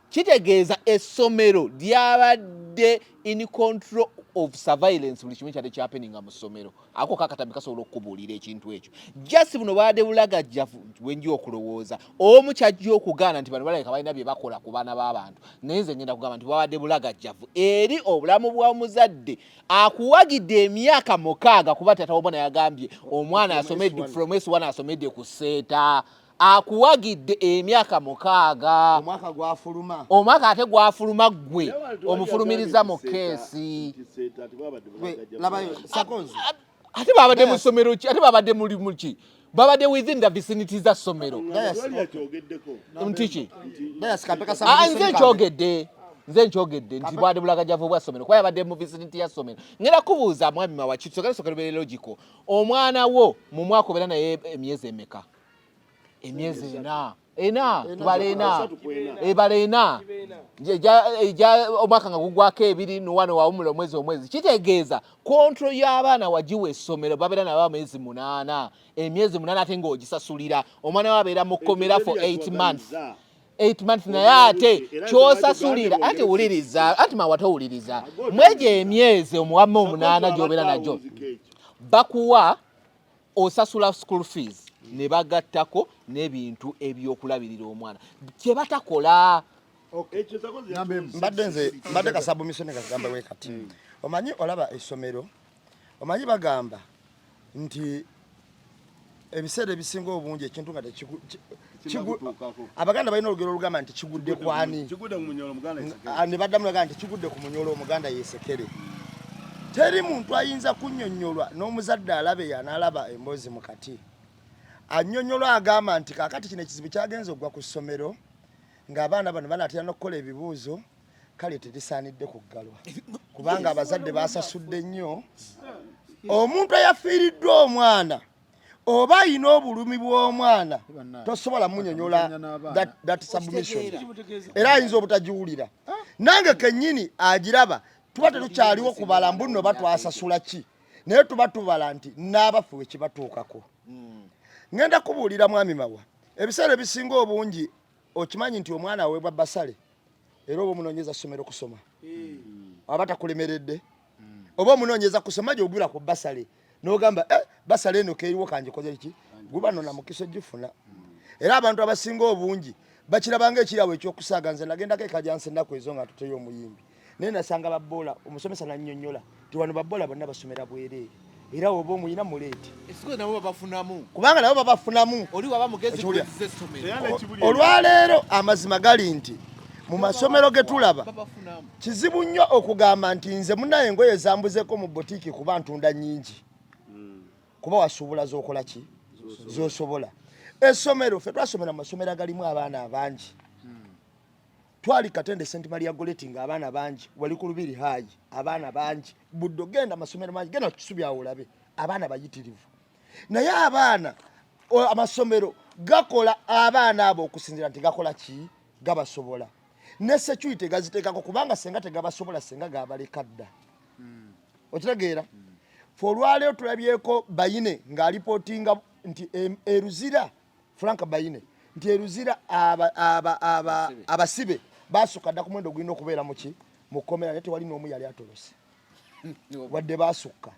kitegeeza essomero lyabadde in control of surveillance. Buli kimu kyadde kyahappeninga mu ssomero, ako kakatambi kasobola okukubuulira ekintu ekyo. Just buno baadde bulagajjavu bwenjia okulowooza omu kyajja okugaana nti bano balabika balina bye bakola ku baana b'abantu, naye nze ngenda kugamba nti bwabadde bulagajjavu eri obulamu bw'omuzadde akuwagidde emyaka 6, kuba tata w'omwana yagambye omwana asomedde from S1, asomedde ku Seeta, akuwagidde emyaka 6. Omwaka gwafuluma. Omwaka ate gwafuluma, ggwe omufulumiriza mu case. Labayo sakozi. Ate babadde mu ssomero ki? Ate babadde muli muki? Babadde within the vicinity za ssomero nti ki? Ah, nze nkyogedde nti bwadde bulagajjavu bwa ssomero, kuba yabadde mu vicinity ya ssomero. Ngenda kubuuza mwami Mawa, kisokere sokere beere logical. Omwana wo mu mwaka obeera naye emyezi emeka? Emyezi ena, ena, tubala ena, ebala ena omwaka nga gugwako ebiri, nuwano wawumula omwezi omwezi, kitegeeza control y'abaana wagiwa essomero, babeera nabo amezi 8, emyezi 8, ate ng'ogisasulira. Omwana we abeera mu kkomera for 8 months, 8 months, naye ate kyosasulira, ate wuliriza, ati mawa towuliriza, mwegyo emyezi omuwamma omunaana gy'obeera nagyo bakuwa, osasula school fees ne bagattako n'ebintu ebyokulabirira omwana kye batakola. Mbadde nze mbadde kasubmission kagamba we kati, omanyi olaba essomero, omanyi bagamba nti ebiseera ebisinga obungi ekintu nga Abaganda balina olugero olugamba nti kigudde kwani, ne baddamu bagamba nti kigudde ku munyolo omuganda yesekere. Teri muntu ayinza kunnyonnyolwa n'omuzadde alabe yanaalaba emboozi mu kati annyonnyolwa agamba nti kaakati kino ekizibu kyagenza okugwa ku ssomero ng'abaana bano banaatera n'okukola ebibuuzo. Kale terisaanidde kuggalwa kubanga abazadde basasudde nnyo. Omuntu eyafiiriddwa omwana oba ayina obulumi bw'omwana, tosobola munyonyola that submission, era ayinza obutagiwulira. Nange kennyini agiraba, tuba tetukyaliwo kubala mbu nno batwasasula ki, naye tuba tubala nti n'abaffe we kibatuukako. Ŋŋenda kubuulira mwami Mawa, ebiseera ebisinga obungi okimanyi nti omwana aweebwa bursary, era oba omunoonyeza ssomero kusoma, aba takulemeredde, oba omunoonyeza kusoma gyogula ku bursary n'ogamba, eh, bursary eno keeriwo kanjikoze ki, guba nona mukisa ogifuna. Era abantu abasinga obungi bakirabanga ekirabo ekyokusaaga. Nze nagendako ekajansi ennaku ezo nga ntuteyo omuyimbi, naye nasanga baboola, omusomesa nannyonnyola nti wano baboola bonna basomera bwereere. Era woba omuyina muleete. Esiko nabo babafunamu. Kubanga nabo babafunamu. Oli waba mugezi Ekiwulira. kuziza essomero. Olwaleero amazima gali nti mu masomero ge tulaba Babafunamu. kizibu nnyo okugamba nti nze munaye engoye zambuzeko mu botiiki kuba ntunda nnyingi. Kuba wasuubula z'okola ki? Z'osobola. Essomero ffe twasomera mu masomero agalimu abaana abangi. Twali Katende St Maria Goretti nga abaana bangi, wali ku Lubiri High abaana bangi, Buddo genda amasomero mangi, genda ku Kisubi awo olabe abaana bayitirivu. Naye abaana amasomero gakola abaana abo okusinziira nti gakola ki? Gabasobola. Ne security gaziteekako kubanga senga tegabasobola senga gabaleka dda. Okitegeera? Ffe olwaleero tulabyeko Bayine ng'alipootinga nti e Luzira, Frank Bayine nti e Luzira abasibe baasukka dda ku muwendo ogulina okubeera muki mu kkomera, naye tewali n'omu yali atolose wadde baasukka.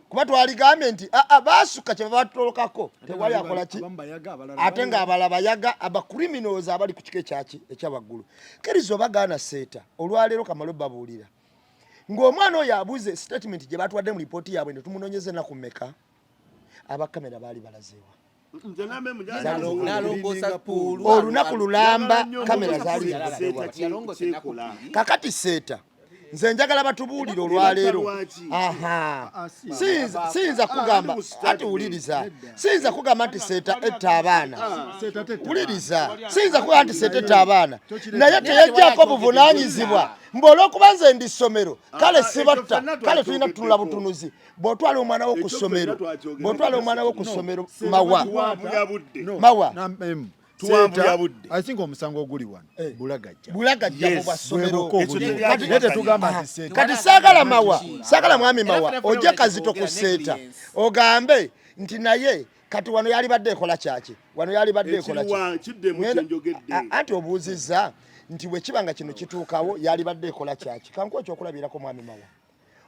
Kuba twaligambye nti baasukka kye batolokako tewali akola ki, ate ng'abalala bayaga abacriminals abali ku kika ekyaki ekyawaggulu. Kkiriza oba gaana seeta olwaleero kamale babuulira ng'omwana oyo abuze statement gye batwadde mu lipooti yaabwe ne tumunoonyeza ennaku mmeka, abakamera baali balazeewa? N'alongoosa pool. Olunaku lulamba kamera zaali zivuddewa. Yalongoosa ennaku bbiri. Kakati seeta nze njagala batubuulire olwaleero. Lwaki? Aha, siyinza kugamba ati wuliriza, siyinza kugamba nti seeta etta abaana. Wuliriza, siyinza kugamba nti seeta etta abaana, naye teyajjako buvunaanyizibwa mbu olw'okuba nze ndi ssomero kale sibatta, kale tulina tutunula butunuzi. Bw'otwala omwana wo ku ssomero, bw'otwala omwana wo ku ssomero, mawa mawa. Tuwanvuya budde. I think omusango oguli wano bulagajja. Bulagajja bwa ssomero. Naye tetugamba nti seeta. Kati saagala mawa, saagala mwami mawa ojje kazito ku seeta ogambe nti naye kati wano yalibadde ekola kyaki, wano yalibadde ekola ki? Ekiriwa kiddemu kyenjogedde. Anti obuuzizza nti bwe kiba nga kino kituukawo yalibadde ekola kyaki. Kankuwa ekyokulabirako, mwami mawa,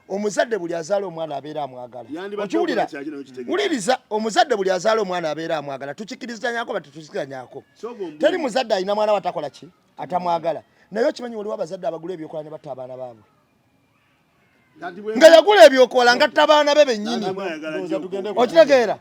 omuzadde buli azaala omwana abeera amwagala. Yandibadde Okiwulira? okola kyaki nayo kitegeeza. Wuliriza, omuzadde buli azaala omwana abeera amwagala, tukikirizanyako ba tetukirizanyako? Sooka ombuulire. Teri muzadde alina mwana we atakola ki, atamwagala. Naye okimanyi waliwo abazadde abagula ebyokola ne batta abaana baabwe, nga yagula ebyokola nga atta abaana be bennyini. Okitegeera?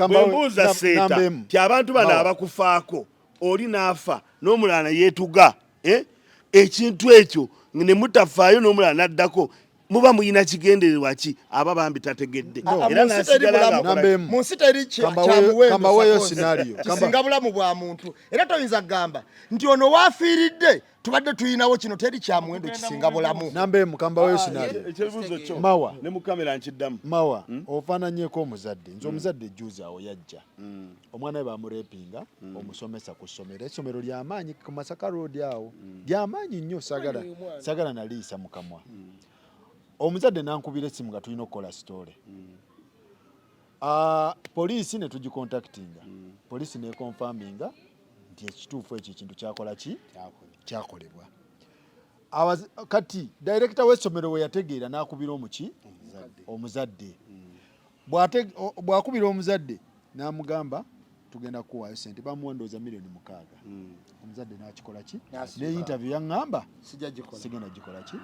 Bwembuuza seeta Nambemu. ti abantu bano abakufaako oli n'afa n'omulala yeetuga, eh? Ekintu ekyo ne mutafaayo n'omulala n'addako, muba muyina kigendererwa ki? Aba bambi tategedde era Mu nsi teri n'asigala bulamu. ng'akola. Nambemu. Mu nsi teri kyamuwendo Kambaweeyo Sakozi. scenario. Kisinga bulamu bwa muntu, era toyinza kugamba nti ono waafiiridde tubadde tuyinawo kino. Teri kyamuwendo kisinga bulamu. Nambemu, kambaweeyo scenario. Ekyebibuuzo kyo Mawa. ne mu kamera nkiddamu. Mawa, ofaananyeko omuzadde. Nze omuzadde juzi awo yajja, omwana we bamurepinga omusomesa ku ssomero, essomero lyamaanyi ku Masaka Road awo, lyamaanyi nnyo, saagala naliisa mu kamwa. Omuzadde nankubira essimu nga tulina okukola story. Poliisi ne tugicontactinga, poliisi neconfirminga nti ekituufu ekyo ekintu kyakola ki, kyakolebwa. Kati director w'essomero we yategeera n'akubira omuki, omuzadde. Bw'akubira omuzadde n'amugamba tugenda kukuwaayo sente, bamuwa ndowooza miliyoni 6. Omuzadde n'akikola ki, ne interview yaŋŋamba Sijja gikola. Sigenda gikola ki.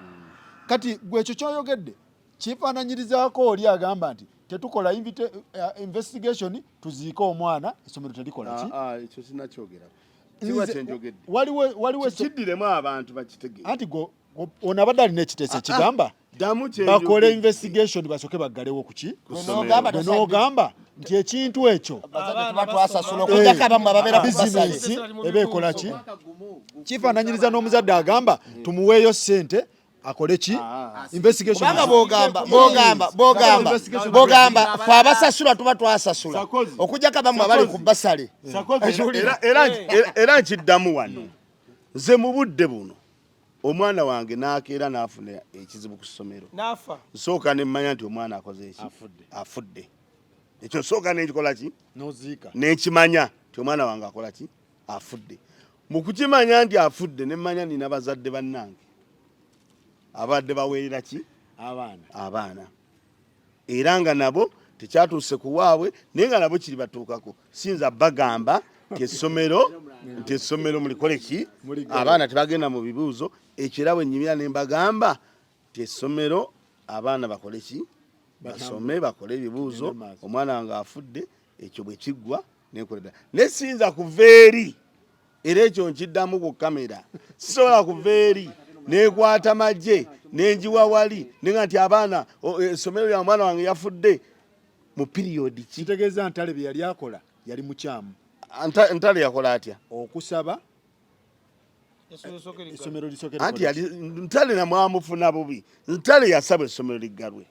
Kati gwe ekyo kyoyogedde kifaananyirizaako oli agamba nti tetukola investigation, tuziike omwana, essomero terikola ki. Ah, ah, ekyo sinakyogerako, kiwa kyenjogedde. Waliwo Kiddiremu abantu bakitegeere. Anti ono abadde alina ekiteeso ekigamba Ddamu bakole kyenjogedde. investigation basooke baggalewo kuki. N'ogamba Gwe n'ogamba nti ekintu ekyo abazadde tuba twasasula okujjako abamu ababeera ku basale. Bizinensi eba ekola ki, kifaananyiriza n'omuzadde agamba tumuweeyo ssente akole ki, investigation. Kubanga bwogamba fe abasasula tuba twasasula Sakozi. okujjako abamu abali ku basale. Sakozi, era nkiddamu wano, nze mu budde buno omwana wange n'akeera n'afuna ekizibu ku ssomero, N'afa. nsooka ne mmanya nti omwana akoze eki, afudde. Ekyo nsooka nenkikola ki, Noziika. nenkimanya nti omwana wange akola ki, afudde. Mu kukimanya nti afudde, ne mmanya nina bazadde bannange abadde baweerera ki, abaana. Abaana, era nga nabo tekyatuuse ku waabwe, naye nga nabo kiri batuukako. Siyinza bagamba nti essomero mulikole ki, abaana tebagenda mu bibuuzo. Ekyo era bwe nyimira ne mbagamba nti essomero Abaana bakole ki? Basome, bakole ebibuuzo. Omwana wange afudde, ekyo bwe kiggwa nenkola ddala. Naye siyinza kuva eri, era ekyo nkiddamu ku kamera, sisobola kuva eri nekwata magye nenjiwa wali nenga nti abaana essomero lya mwana wange yafudde mu piriyodi ki? Kitegeeza Ntale bye yali akola yali mukyamu. Ntale yakola atya? Okusaba essomero lisooke. Anti yali Ntale namwamufuna bubi. Ntale yasaba essomero liggalwe,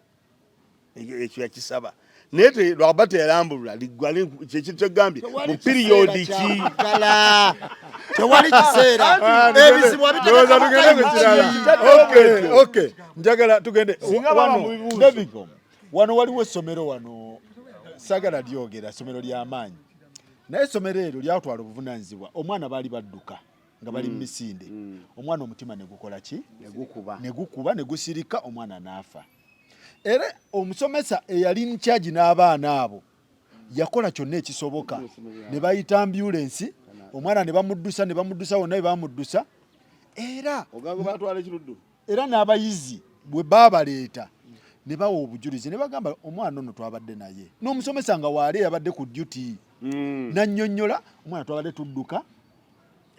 ekyo yakisaba, naye lwakuba teyalambulula liggwale. Kyekintu kyegambye mu piriyodi ki? Tewali kiseera, ebizibu. Njagala tugende wano. Waliwo essomero wano, sagala lyogera, essomero ly'amaanyi, naye essomero eryo lyatwala obuvunanyizibwa. Omwana baali badduka nga bali mu misinde, omwana omutima ne gukola ki? Ne gukuba, ne gusirika, omwana n'afa. Era omusomesa eyali in charge n'abaana abo yakola kyonna ekisoboka ne bayita ambulensi, omwana ne bamuddusa, ne bamuddusa wonna we bamuddusa. Era era n'abayizi bwe baabaleeta ne bawa obujulizi ne bagamba omwana ono twabadde naye n'omusomesa nga waali yabadde ku duty, nannyonnyola omwana twabadde tudduka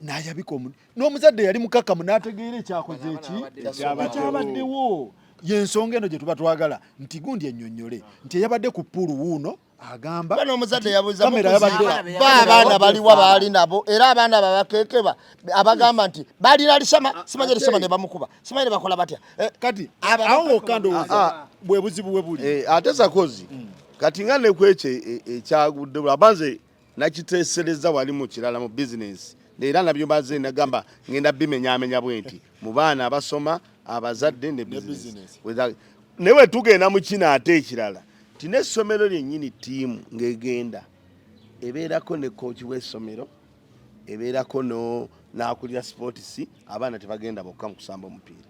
n'ayabika n'omuzadde yali mukakamu n'ategeera ekyakoze eki ekyabaddewo. Yensonga eno gye tuba twagala nti gundi ennyonnyole nti eyabadde ku pool wuuno agamba. N'omuzadde yabuuza ba abaana baliwa baali nabo, era abaana babakekeba abagamba nti balina lisama, simanyi lisama ne bamukuba, simanyi ne bakola batya. Kati awo wokka ndowooza bwe buzibu bwe buli. Ate sakozi kati nga nekwekyo ekyagudde, abanze nakiteesereza wali mu kirala mu bizinesi, era nabyo baze nagamba ngenda bimenyamenya bwe nti mu baana abasoma, abazadde ne bizinesi. Naye bwe tugenda mu kino ate ekirala nti n'essomero lyennyini, ttiimu ng'egenda ebeerako ne kooki w'essomero, ebeerako n'akulira sports. Abaana tebagenda bokka mu kusamba omupiira.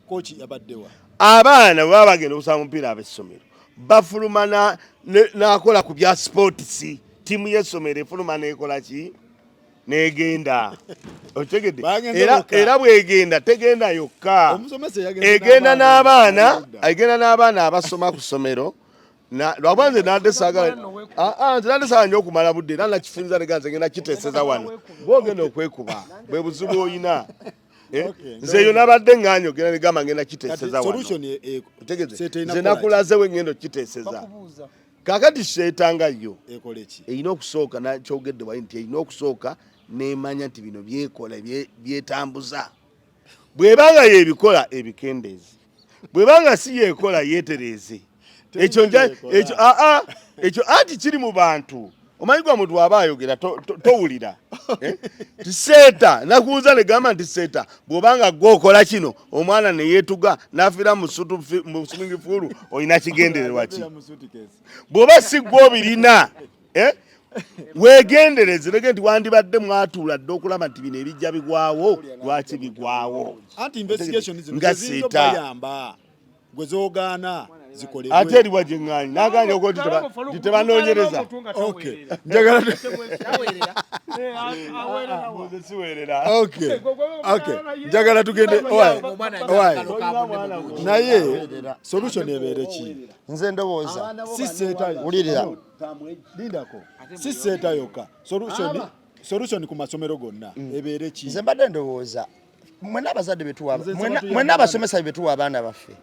Kooki yabaddewa? Abaana bwe baba bagenda okusamba omupiira, ab'essomero bafuluma n'akola ku bya sports. Ttiimu y'essomero efuluma n'ekola ki? N'egenda. Okitegedde? Era bwegenda tegenda yokka, egenda n'abaana, egenda n'abaana abasoma ku ssomero. Lwakuba nze nadde saagala, nze nadde saagala nnyo okumala budde, era nakifunza nega nze ngenda kiteeseza wano. Bwogenda okwekuba bwe buzibu oyina. Nze eyo nabadde ŋŋaanya ogenda negamba ngenda kiteeseza wano. Nze nakulaze we ngenda okukiteeseza. Kakati seetanga yo erina okusooka, nakyogedde wali nti erina okusooka nemanya nti bino byekola, byetambuza. Bwebanga yebikola ebikendeezi, bwebanga si yekola yetereeze. Ekyo ekyo aa ekyo anti kiri mu bantu. Omanyi gwa muntu aba ayogera towulira. Tiseeta nakuuza negamba nti seeta bw'obanga gwe okola kino, omwana neyeetuga n'afiira mu swimming pool, olina kigendererwa ki? Bw'oba si gwe obirina, weegendereze lege nti wandibadde mwatuula dde okulaba nti bino ebijja bigwawo, lwaki bigwawo? Nga seeta gwe zogaana zikolebwe. Ate eriwa gye ŋŋaanyi nagaanye oko nti tebanoonyereza. Njagala siweerera. Okay, njagala tugende naye solution ebeere ki? Nze ndowooza si seeta. Wulirira. Lindako, si seeta yokka. Solution ku masomero gonna ebeere ki? Nze mbadde ndowooza mwenna abazadde betuwa, mwenna abasomesa betuwa abaana baffe.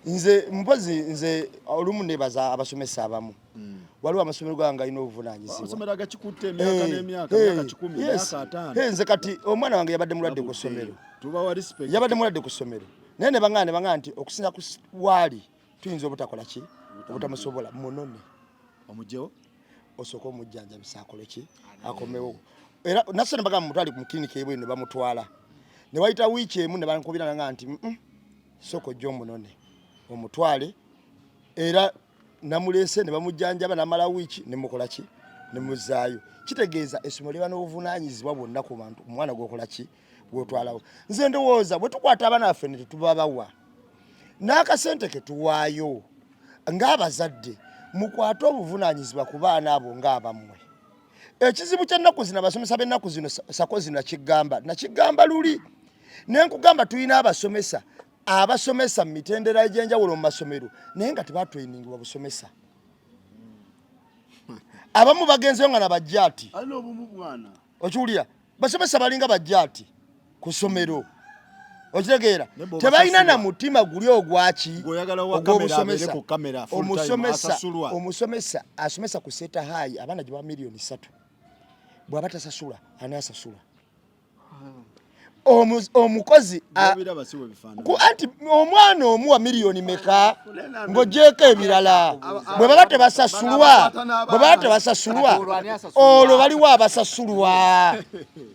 Nze mpozi nze olumu nebaza abasomesa abamu. Waliwo amasomero gange galina obuvunanyizibwa. Nze kati omwana wange yabadde mulwadde ku ssomero, yabadde mulwadde ku ssomero, naye ne baŋŋamba nti okusinza ku waali tuyinza obutakola ki, obutamusobola, munone omugyewo osooke omujjanjabisa akole ki, akomewo. Era nase ne bagamba mutwale mu kiliniki ebweru, ne bamutwala. Ne wayita wiiki emu ne bankubira nga nti, sooka ojje omunone omutwale." Era namuleese ne bamujjanjaba, namala wiiki ne mukola ki, ne muzaayo. Kitegeeza essomero liba n'obuvunaanyizibwa bwonna ku bantu omwana gwokola ki, gwotwalawo. Nze ndowooza bwe tukwata abaana baffe ne tetubabawa n'akasente ke tuwaayo ng'abazadde, mukwate obuvunaanyizibwa ku baana abo ng'abammwe. Ekizibu ky'ennaku zino, abasomesa b'ennaku zino, sakozi nakigamba luli ne nkugamba, tulina abasomesa. Abasomesa mu mitendera egy'enjawulo mu masomero, naye nga tebatrainingibwa busomesa. Abamu bagenzeyo nga nabajjaati, okiwulira, basomesa balinga bajjaati ku ssomero, okitegeera, tebalina na mutima guli ogwaki ogw'obusomesa. Omusomesa omusomesa asomesa ku Seeta High, abaana gye ba miliyoni 3, bw'aba tasasula, anaasasula? Omukozi anti omwana omu wa miliyoni meka ng'ogyeko ebirala, bwe baba tebasasulwa, bwe baba tebasasulwa, olwo baliwo abasasulwa,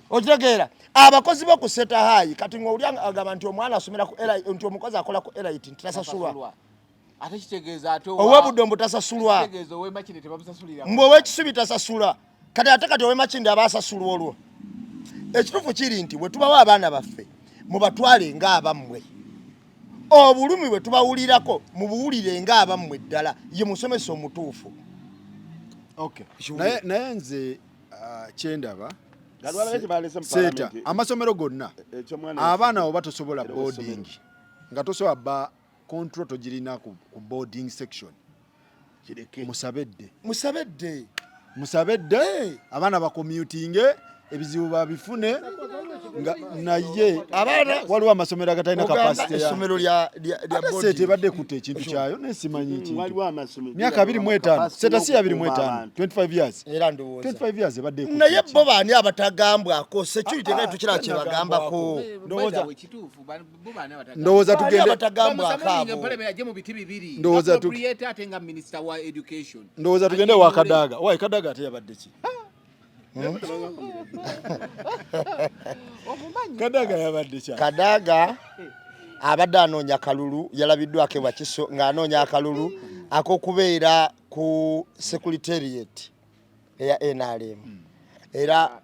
okitegeera? Abakozi bo ku Seeta High kati ng'oli agamba nti omwana asomera ku, nti omukozi akola ku Elite nti tasasulwa, ow'Ebuddo mbu tasasulwa, mbu ow'Ekisubi tasasula. Kati ate kati ow'Emakindi aba asasulwa? Olwo ekituufu kiri nti bwe tubawo abaana baffe, mubatwale ng'abammwe. Obulumi bwe tubawulirako, mubuwulire ng'abammwe ddala. Ye musomesa omutuufu. Naye nze kyendaba, Seeta, amasomero gonna abaana oba tosobola boarding, nga tosobola ba control, togirina ku boarding section, musabedde. Musabedde. Musabedde abaana bacommutinge, ebizibu babifune nga naye abaana. Waliwo amasomero agatalina capacity. Essomero lya Seeta ebadde ekutta ekintu kyayo, naye simanyi kintu. Myaka 25, Seeta si 25, 25 years. Era ndowooza 25 years ebadde. Naye bo baani abatagambwako security? Nga tukira kyebagambako. Ndowooza tugende abatagambwako abo. Ndowooza tugende wa Kadaga. Wai Kadaga ate yabadde ki? Kadaga yabadde ki? Kadaga abadde anoonya kalulu. Yalabiddwako ewakiso ng'anoonya akalulu ak'okubeera ku secretariat eya NRM, era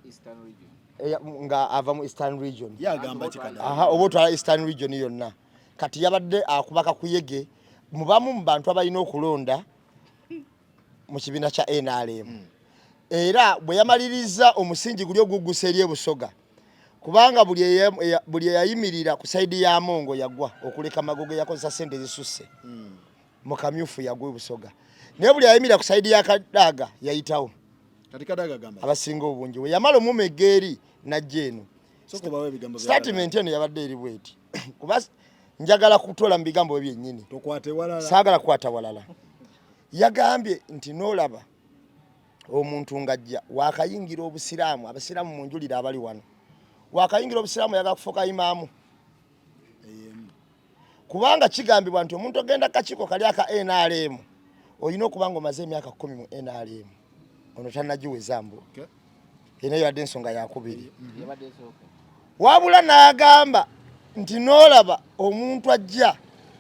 nga ava mu Eastern Region. Yagamba ki Kadaga? Aha, oba otwala Eastern Region yonna. Kati yabadde akuba kakuyege mubamu mu bantu abalina okulonda mu kibiina kya NRM. Era bwe yamaliriza omusingi guli oguggusa eri ebusoga, kubanga buli eyayimirira ku side ya Mongo yagwa, okuleka Magogo yakozesa sente ezisusse mu kamyufu, yagwa ebusoga, naye buli ayimirira ku side ya Kadaga yayitawo. Kati Kadaga agamba ki? Abasinga obungi we yamala omumegga eri najja eno. Sooka obawe ebigambo bya Statement eno yabadde eri bweti, kuba njagala kutola mu bigambo bye byennyini. Tokwate walala. Saagala kukwata walala. Yagambye nti n'olaba omuntu ng'ajja wakayingira obusiraamu, abasiraamu munjulira abali wano, wakayingira obusiraamu, ayagala kufuuka imaamu, kubanga kigambibwa nti omuntu ogenda kakiiko kali aka NRM olina okuba nga omaze emyaka 10 mu NRM. Ono tannagiweza mbu. Eno yabadde ensonga yakubiri. Wabula n'agamba nti n'olaba omuntu ajja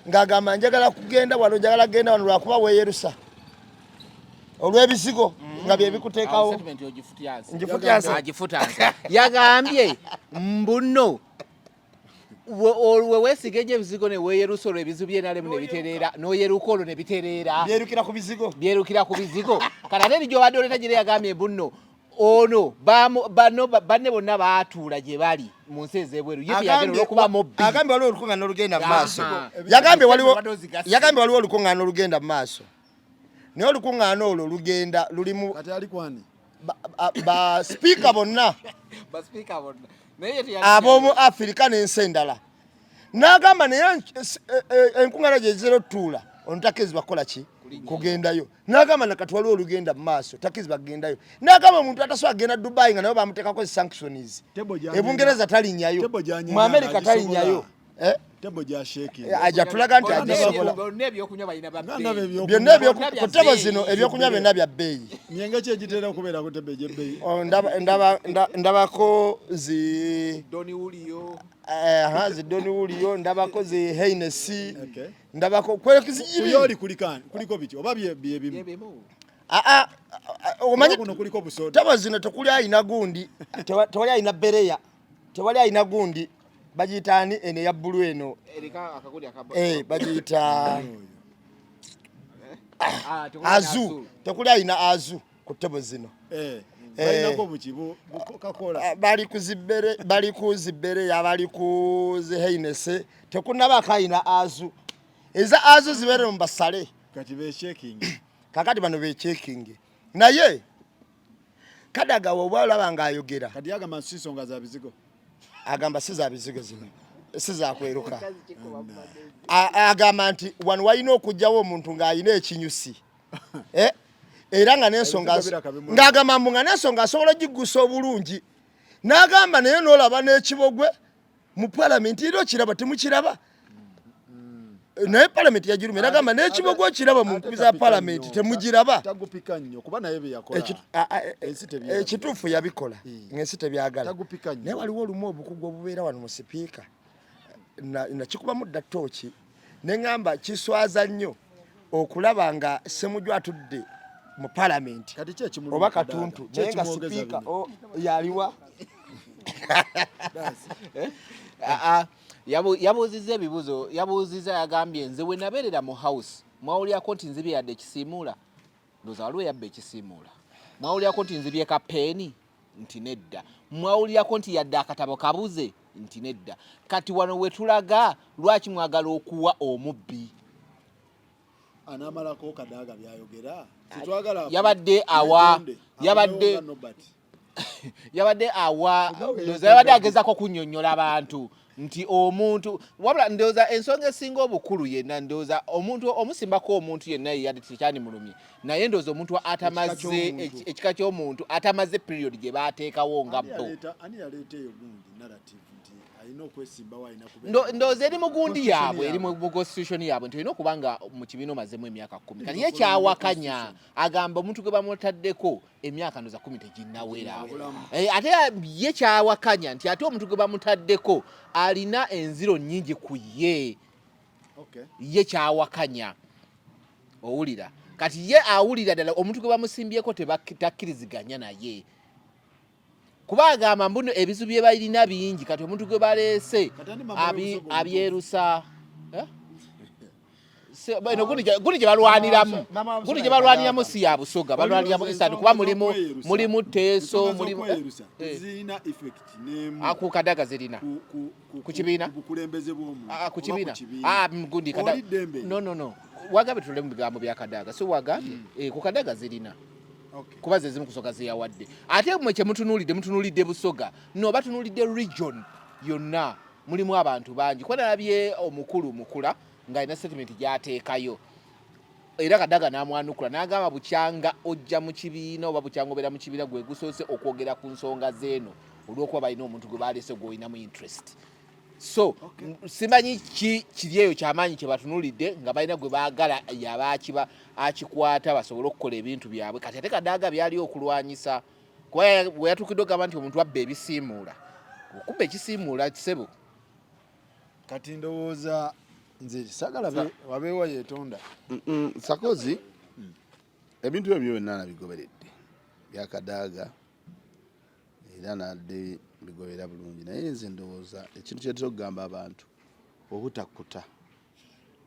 ng'agamba njagala kugenda wano, njagala kugenda wano, lwakuba weeyerusa olw'ebizigo nga bye bikuteekawo. Ngifutyanse. Agifutanse. Yagambye mbuno we weesiga ennyo ebizigo ne weeyerusa, olwo ebizibu by'NRM ne bitereera, n'oyeruka olwo ne bitereera. Byerukira ku bizigo. Byerukira ku bizigo. Kati ate eri gy'obadde oleeta gire, yagambye mbuno ono bano banne bonna baatuula gye bali mu nsi ez'ebweru, ye teyagenda olw'okuba mubbi. Agambye waliwo olukuŋŋaana olugenda mu maaso. Yagambye waliwo, yagambye waliwo olukuŋŋaana olugenda mu maaso, naye olukuŋŋaana olwo lugenda lulimu Kati ali kwani? Ba sipiika bonna. Basipiika bonna, naye ye ab'omu Afirika n'ensi endala. N'agamba naye enkuŋŋaana gye zizera otutuula, ono takkirizibwa kukola ki? Kugendayo. N'agamba nakati waliwo olugenda mu maaso, takkirizibwa kugendayo. N'agamba omuntu atasobola kugenda Dubai nga nayo bamuteekako sanctions, Tebo gy'anyenya. Ebungereza talinnyayo, Tebo gy'anyenya mu Amerika ng'agisobola. talinnyayo. Eh? Tebo gyashekinga. Ajja tulaga nti agisobola. Byonna ebyokunywa balina ba Nga ndaba bbeeyi. ebyokunywa. Byonna Byonna bya ku tebo bbeeyi. zino ebyokunywa byonna bya bbeeyi. Myenge ki egitera okubeera ku tebo egy'ebbeeyi? Oh, ndabako zi Don Julio. Aha, zi Don Julio, ndabako zi Hennessy. Ndabako Kuyoli kuliko kuliko biki oba bye bimu? Byebimu. Aa, omanyi Kuno kuliko busoda. Tebo zino tekuli ayina gundi, tewali ayina bereya, tewali ayina gundi bagiyita ani eno eya bbulu eno? Erika akaguli aka Bagiyita Ah, tekuli azu. Tekuli ayina azu ku tebo zino. Balinako buki Coca-Cola. Bali ku zibbere, bali ku zibbere, bali ku ziheinese, tekunaba kayina azu. Eza azu zibeere mu basale. Kati be checking. Kakati bano be checking. Naye Kadaga woba olaba ng'ayogera. Kati yagamba si nsonga za bizigo. Agamba si za bizigo zino. Si za kweruka. Agamba nti wano walina okujjawo omuntu ng'alina ekinyusi. Era nga n'ensonga ng'agamba mbu nga n'ensonga asobola ogiggusa obulungi. N'agamba naye n'olaba n'ekibogwe mu palamenti era okiraba temukiraba. Naye palamenti yagirumya n'agamba n'ekibogwe okiraba mu nkubi za palamenti temugiraba. Tagupika nnyo kuba naye bye yakola. Ensi tebyagala. Ekituufu yabikola ng'ensi tebyagala. Tagupika nnyo. Naye waliwo olumu obukugu obubeera wano mu sipiika. Nakikubamu dda ttooki ne ŋŋamba kiswaza nnyo okulaba nga Ssemujju atudde mu palamenti Kati ki ekimuluma oba Kadaga? Katuntu, Ki naye nga ekimwogeza sipiika bino? yaliwa. Yabuuzizza ebibuuzo, yabuuzizza, yagambye nze we nabeerera mu house mwawulirako nti nzibye yadde ekisiimuula? Ndowooza waliwo eyabba ekisiimuula. Mwawulirako nti nzibye kapeeni? Nti nedda. Mwawulirako nti yadde akatabo kabuze? Nti nedda. Kati wano we tulaga lwaki mwagala okuwa omubbi? Anaamalako Kadaga by'ayogera. Tetwagala Yabadde awa, Yeetonde. yabadde Akomewo nga Norbert. Yabadde awa, Ogawe ndowooza yabadde agezaako kunnyonnyola abantu nti omuntu, wabula ndowooza ensonga esinga obukulu yenna, ndowooza omuntu omusimbako omuntu yenna yadde tekyandimulumye, naye ndowooza omuntu atamaze ekika ky'omuntu atamaze period gye baateekawo nga bo. Ani yaleeta eyo gundi narrative nti alina okwesimbawo, alina kubeera Ndowooza eri mu gundi Constitution yaabwe, eri yaabwe. mu constitution yaabwe nti olina okuba nga mu kibiina omazemu emyaka 10. Kati ye Eri kyawakanya, constitution. agamba omuntu gwe bamutaddeko emyaka ndowooza 10 teginnawera. Obulamu. Ate ye kyawakanya nti ate omuntu gwe bamutaddeko alina enziro nnyingi ku ye. Ye kyawakanya. Owulira. Kati ye awulira ddala omuntu gwe bamusimbyeko takkiriziganya naye. Kuba agamba mbu nno ebizibu bye balina bingi, kati omuntu gwe baleese Kati andi mama w'obusoga omutuufu. abyerusa. Se, eno gundi gye balwaniramu. Mama wa Gundi Busoga gye balwaniramu yagamba. si ya Busoga, balwaniramu Eastern kuba mulimu Teeso, Ensonga mulimu, z'okweyerusa tezirina effect n'emu. Ku Kadaga zirina. Ku kibiina? Ku bukulembeze bw'omuntu. Ku Oba kibiina? ku kibiina. Gundi Oli Kadaga. ddembe. No, no, no. Wagambye tulule mu bigambo bya Kadaga. Si wagambye? Ku Kadaga zirina. Kuba ze zimu ku nsonga ze yawadde. Ate mmwe kye mutunuulidde, mutunuulidde Busoga. No, batunuulidde region yonna. Mulimu abantu bangi. Kuba nalabye omukulu Mukula ng'alina statement gy'ateekayo. Era Kadaga n'amwanukula n'agamba bukyanga ojja mu kibiina oba bukyanga obeera mu kibiina gwe gusoose okwogera ku nsonga z'eno olw'okuba balina omuntu gwe baleese gw'olinamu interest. So, simanyi ki kiri eyo kyamaanyi kye batunuulidde nga balina gwe baagala yaba akikwata basobole okukola ebintu byabwe. Kati ate Kadaga byali okulwanyisa kuba bwe yatuukiddwa okugamba nti omuntu abba ebisiimuula, okubba ekisiimuula ssebo. Kati ndowooza nze saagala wabeewo yeetonda. Sakozi, ebintu ebyo byonna nabigoberedde bya Kadaga era nadde mbigobera bulungi, naye nze ndowooza ekintu kyetera okugamba abantu obutakkuta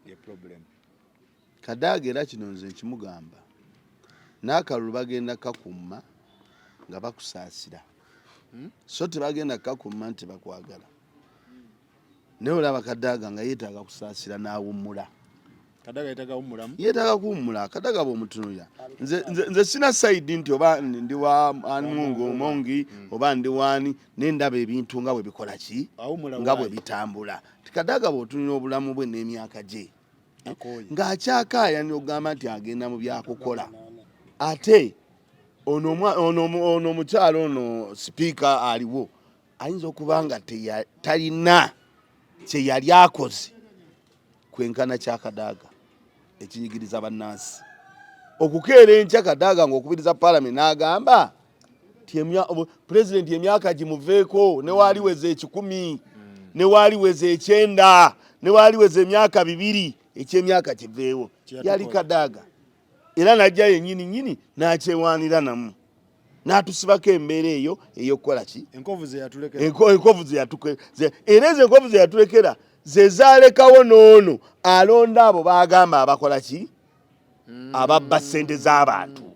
ye problem. Kadaga era kino nze nkimugamba, n'akalulu bagenda kakumma nga bakusaasira, so tebagenda kakumma nti bakwagala. Naye olaba Kadaga nga yeetaaga kusaasira n'awummula. Kadaga yeetaaga wummulamu? Yeetaaga kuwummula. Kadaga bw'omutunuulira, nze sina side nti oba ndi wa Mungu Omongi oba ndi waani, naye ndaba ebintu nga bwe bikola ki, Awummula nga bwe waayi. bitambula. Kadaga bw'otunuulira obulamu bwe n'emyaka gye, Akooye. ng'akyakaayana okugamba nti agenda mu byakukola. Ate ono omukyala ono sipiika aliwo ayinza okuba nga talina kye yali akoze kwenkana kya Kadaga ekinyigiriza bannansi. Okukeera enkya Kadaga ng'okubiriza paalamenti n'agamba nti pulezidenti emyaka gimuveeko, ne waaliweza 100, ne waaliweza 90, ne waaliweza emyaka 2, eky'emyaka kiveewo. Kyeyatukola. Yali Kadaga era n'ajja yennyini nnyini n'akyewaanira namu n'atusibako embeera eyo ey'okukola ki? Enkovu ze yatulekera. Enkovu ze yatuke-, ze, era ezo enkovu ze yatulekera ze zaalekawo n'ono alonda abo baagamba abakola ki? Ababba ssente z'abantu.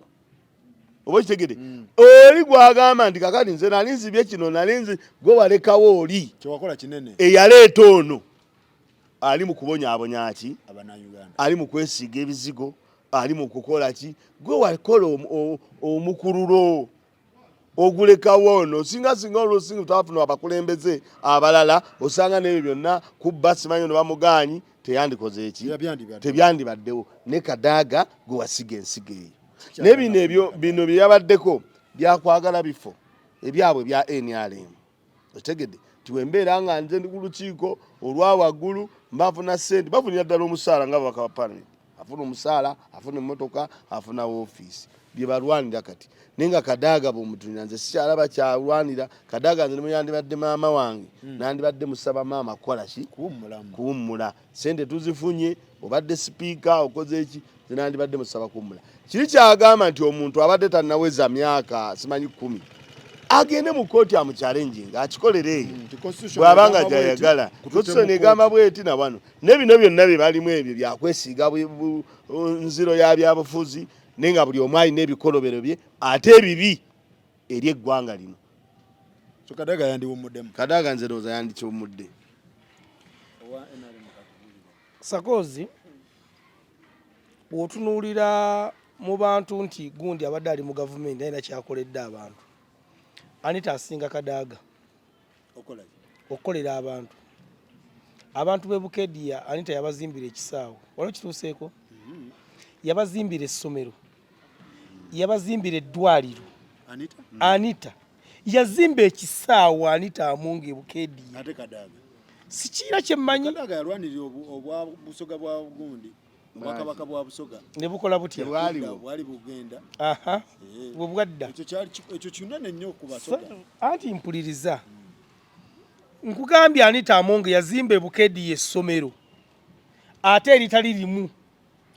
Oba okitegedde? Oli gwagamba nti kakati nze nali nzibye kino, nali nzi gwe walekawo oli kyewakola kinene eyaleeta ono ali mu kubonyaabonya ki, Abannayuganda. Ali mu kwesiiga ebizigo, ali mu kukola ki. Gwe wakola omukululo ogulekawo ono. Singa olusinga twafuna abakulembeze abalala, osanga n'ebyo byonna kubba simanyi ono bamugaanyi, teyandikoze eki, Tebyandibaddewo. Tebyandibaddewo. Ne Kadaaga gwe wasiga ensigo eyo, naye bino ebyo bino bye yabaddeko byakwagala bifo ebyabwe bya NRM. Otegedde nti wembeera nga nze ndi ku lukiiko olwa waggulu, mbafuna ssente, bafunira ddala omusaala nga babaka ba palamenti, afuna omusaala, afuna emmotoka, afuna woofiisi, bye balwanira kati. Naye nga Kadaaga bw'omutunira, nze sikyalaba kyalwanira Kadaaga. Nze nemuyandibadde maama wange, nandibadde musaba maama kukola ki? Kuwummulamu. Kuwummula. Sente tuzifunye, obadde sipiika, okoze eki, nze nandibadde musaba kuwummula. Kiri kyagamba nti omuntu abadde tannaweza myaka simanyi 10 agende mu kooti amuchallenginga, akikolere eyo. Nti constitution Bw'aba nga egamba bw'eti, gyayagala. kututte Constitution mu egamba kooti. bweti na wano ne bino byonna bye balimu, ebyo byakwesiiga nziro ya byabufuzi, naye nga buli omu alina ebikolobero bye ate ebibi eri eggwanga lino. So Kadaga yandiwummuddemu? Kadaga nze ndowooza yandikiwummudde. Owa NRM katubulire. Sakozi, bw'otunuulira mu bantu nti gundi abadde ali mu gavumenti alina kyakoledde abantu, Anita asinga Kadaaga. Okola ki? Okukolera abantu. Abantu b'e Bukedia Anita yabazimbira ekisaawe, waliwo kituuseeko, yabazimbira essomero, yabazimbira eddwaliro. Anita? Anita yazimba ekisaawe, Anita Amunga e Bukedia. Ate Kadaga? Sikiina kyemmanyi. Kadaga yalwanirira obwa Busoga bwa gundi, obwakabaka bwa Busoga. Ne bukola butya? Tebwaliwo. Bwali bugenda. Aha. Eh. Bwe bwadda. Ekyo kyali ekyo kinene nnyo ku Basoga. Anti mpuliriza, nkugambye Anita Amonge yazimba e Bukedia essomero ate eritali limu.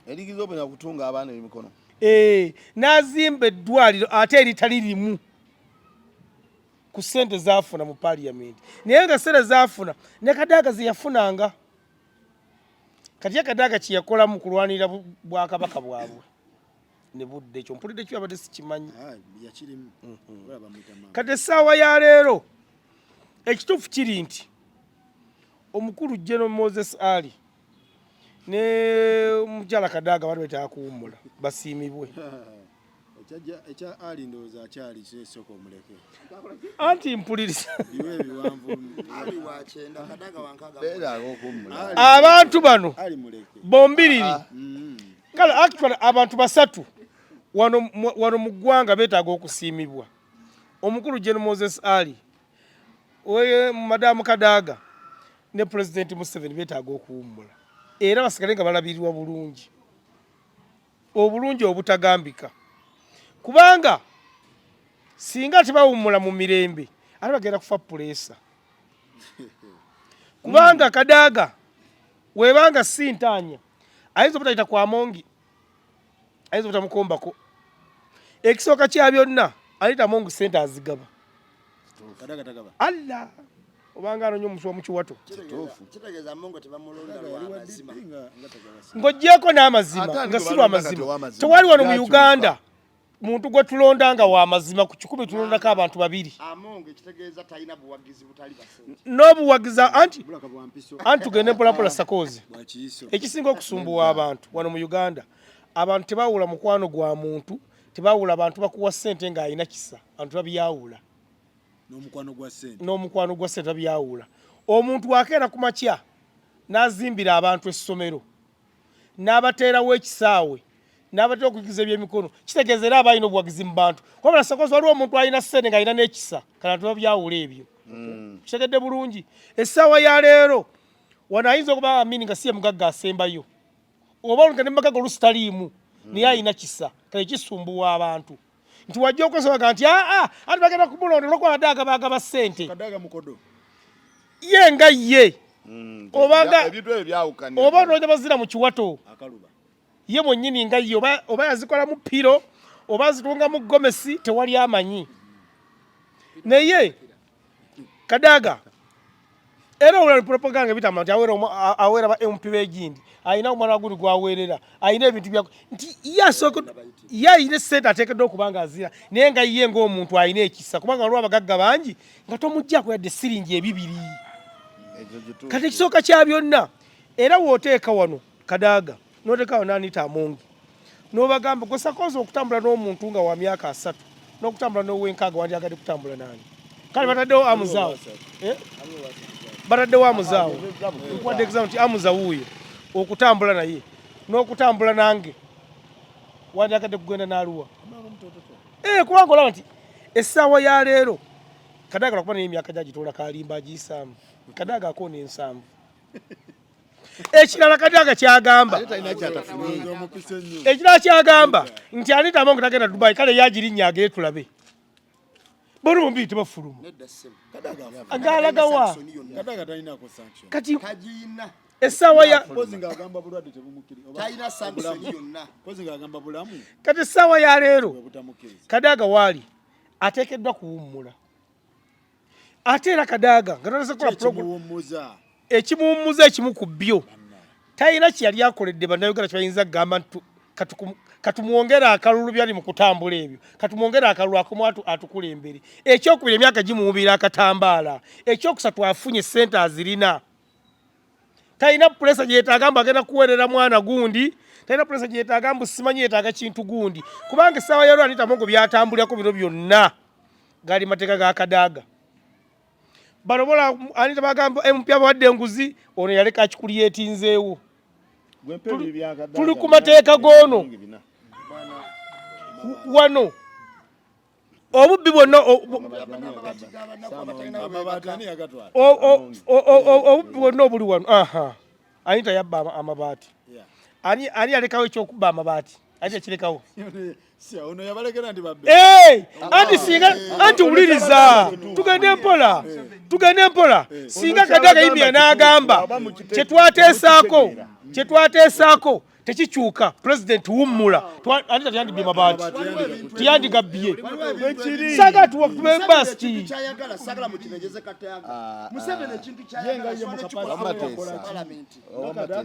Erigiza obwena kutunga abaana emikono. Eh, n'azimba eddwaliro ate eritali limu ku ssente zaafuna mu parliament, naye nga ssente zaafuna ne Kadaaga ze yafunanga. Kati ye Kadaaga kye yakola mu kulwanirira bwakabaka bwabwe ne budda, ekyo mpulidde kyo abadde sikimanyi. Ah, yakirimu. Olaba bamuyita maama. Kati essaawa ya leero ekituufu kiri nti omukulu General Moses Ali ne mukyala Kadaaga bali betaaga kuwummula, basiimibwe. Ekya Ali ndowooza akyali kisooka omuleke. Anti mpuliriza. Biwe ebiwanvu. Ali wa 90, Kadaga wa 60. Beeraaga okuwummula. Abantu bano Ali muleke. bombiriri. Kale actually abantu basatu wano mu ggwanga beetaaga okusiimibwa: omukulu General Moses Ali, we madamu Kadaaga ne President Museveni. Beetaaga okuwummula era basigale nga balabirirwa bulungi, obulungi obutagambika, kubanga singa tebawummula mu mirembe ate bagenda kufa puleesa, kubanga Kadaaga webanga si ntaanya ayinza obutayita kwa Amongi, ayinza obutamukombako. Ekisooka kya byonna, Anita Amongi sente azigaba. Kadaga tagaba. Allah, obanga anoonya omusuwa mu kiwato. Kitegeeza Amongo tebamulonda Kadaga yali wa lwa mazima. DP nga tagaba ssente. Ng'oggyeko n'amazima, Ate ani nga si gwe lwa balonda kati mazima, ow'amazima? tewali wano mu Byakyuka. Uganda muntu gwe tulonda nga wa mazima. Ku 100 tulondako abantu babiri. Amongo ekitegeeza talina buwagizi butali basente. N'obuwagizi anti Bulaka bwa mpiso. Anti tugende mpolampola, Sakoozi. Bwa kiiso. Ekisinga okusumbuwa abantu wano mu Uganda, abantu tebawula mukwano gwa muntu, tebawula abantu bakuwa ssente ng'alina kisa. Abantu babyawula. N'omukwano gwa ssente. N'omukwano gwa ssente babyawula. Omuntu akeera ku makya n'azimbira abantu essomero, n'abateerawo ekisaawe, n'abateera okuyigiza ebyemikono, kitegeeza era aba alina obuwagizi mu bantu. Wabula Sakozi, waliwo omuntu alina ssente ng'alina n'ekisa, kale abantu babyawula ebyo. Kitegedde bulungi? Essaawa ya leero wano ayinza okuba Amini nga si ye mugagga asembayo, oba olunga ne mugagga olusi taliimu, naye alina kisa. Kale kisumbuwa abantu nti wajja okwesobaga nti aa ati bagenda kumulonda olwokuba abadde agabagaba ssente. Kadaga mukodo. Ye nga ye obanga Ebintu ebyo byawukana. Oba onoonya bazira mu kiwato. Akaluba. Ye mwennyini nga ye oba yazikolamu piro oba azitungamu gomesi, tewali amanyi. Naye Kadaga era olali propaganda bitamba nti awera awera ba MP begindi. Alina omwana guli gwaweerera, alina ebintu bya nti ye asooka ye alina essente ateekeddwa okuba nga azira, naye nga ye ng'omuntu alina ekisa, kubanga waliwo abagagga bangi nga tomuggyako yadde siringi ebibiri. Kati ekisooka kya byonna, era w'oteeka wano Kadaga n'oteeka wano Anita Amongi n'obagamba gwe sakoza okutambula n'omuntu nga wa myaka 30 n'okutambula n'ow'enkaaga, wandyagadde kutambula nani? Kale bataddewo Amuzaawo, eh? Bataddewo Amuzaawo, nkuwadde example nti Amuza wuuyo okutambula naye n'okutambula nange wandyagadde kugenda n'aluwa? Eh, kubanga olaba nti essaawa ya leero Kadaga lwakuba naye emyaka gyagitoola kalimba agiyisaamu. Kadaga akoona 70. Ekirala Kadaga kyagamba, ekirala kyagamba nti Anita Among tagenda Dubai, kale yagirinnya agere tulabe. Bano bombi tebafuluma. Agaalagawa kati essaawa ya kati essaawa ya leero Kadaga waali ateekeddwa kuwummula. Ate era Kadaga nga tonase kukola program ekimuwummuza ekimu ku byo talina kye yali akoledde Bannayuganda kyebayinza kugamba nti katumwongere akalulu byali mu kutambula ebyo, katumwongere akalulu akomu atukulembere. Ekyokubiri, emyaka gimuwubira akatambaala. Ekyokusatu, afunye ssente azirina, talina pulesa gyetaaga mbu agenda kuweerera mwana gundi, talina pulesa gyetaaga mbu simanyi yetaaga kintu gundi, kubanga essaawa ya Anita Among byatambulirako bino byonna gali mateeka ga Kadaga. Bano bola Anita bagamba MP abawadde enguzi, ono yaleka akikuliyetinzeewo. Tuli ku mateeka g'ono wano obubbi bwonna, obubbi bwonna obuli wano. Aha, Anita yabba amabaati. Ani yalekawo ekyokubba amabaati? Ani yakirekawo? Anti singa anti wuliriza, tugende mpola, tugende mpola. Singa Kadaga yimira n'agamba kyetwateesaako tekikyuka, president wummula, Anita teyandibye mabaati, teyandigabbye. Saagala tuwe basti.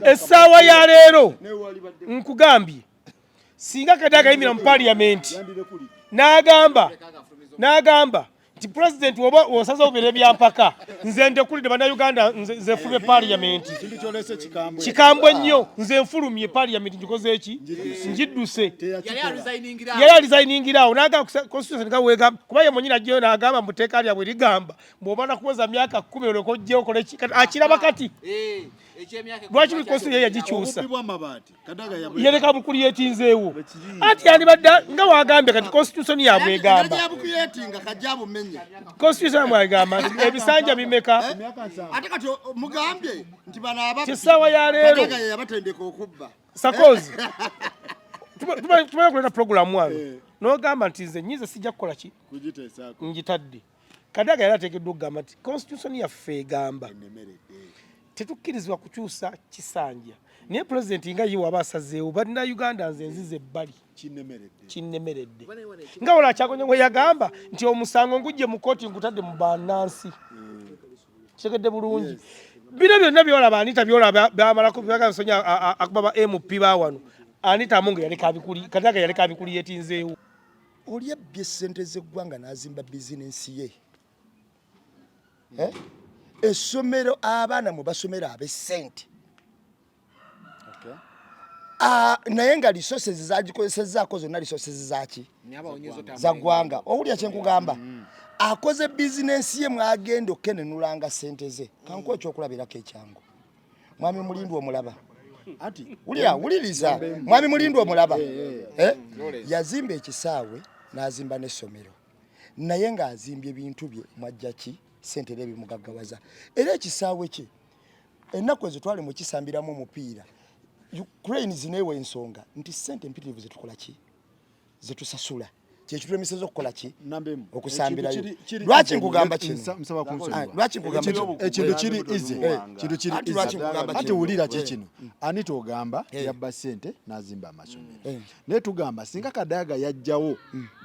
Essaawa ya leero nkugambye, singa Kadaga yimira mu parliament n'agamba nti president oba osaze obera ebyampaka, nze ndekulidde Bannayuganda, nze nfulumye parliament, kikambwe nnyo, nze nfulumye parliament, ngikoze eki, ngidduse. Yali aresigningira awo n'agamba constitution nga weegamba, kuba ye mwennyini ajjayo n'agamba mu tteeka lyabwe ligamba bw'oba nakuweza myaka 10 olyoke ojje okole ki. Kati akiraba kati lwaki buli constitution ye yagikyusa yereka bukuliyetinzeewo? Anti yandibadde nga wagambye kati constitution yabwe egamba, constitution yabwe egamba nti ebisanja bimeka? Kisaawa ya leero sakozi tumaye kuleta program wano n'ogamba nti nze nyinza sijja kukola ki ngitadde. Kadaga yali ateekeddwa okugamba nti constitution yaffe egamba tetukkirizibwa kukyusa kisanja, naye pulezidenti nga ye waba asazeewo, Bannayuganda nze nziza ebbali, kinnemeredde. Nga wala Kyagonye bwe yagamba nti omusango ngujje mu kooti ngutadde mu bannansi, kitegedde bulungi. Bino byonna byolaba Anita byolaba byamalako byagasonya akuba ba MP ba wano. Anita Among yaleka abikuli, Kadaga yaleka abikuli yetinzeewo. Oli abbye ssente z'eggwanga n'azimba bizinensi ye. Essomero abaana mwe basomera ab'essente, naye nga resources zagikozesezzaako zonna resources zaki za ggwanga. Owulira kye nkugamba? Akoze bizinensi ye mwagenda okukenenulanga ssente ze. Kankuwa ekyokulabirako ekyangu. Mwami Mulindwa omulaba, wulira, wuliriza, Mwami Mulindwa omulaba, yazimba ekisaawe n'azimba n'essomero, naye ng'azimbye bintu bye mwajja ki ssente era ebimugaggawaza. Era ekisaawe kye ennaku ezo twali mukisambiramu omupiira. Ukraine zineewa ensonga nti ssente mpitirivu zetukola ki zetusasula kyekitulemeseza okukola ki okusambirayo. Lwaki nkugamba kino? Lwaki nkugamba kino? Ekintu kiri easy, kintu kiri easy. Anti wulira ki kino, Anita ogamba yabba ssente n'azimba amasomero, naye tugamba singa Kadaga yajjawo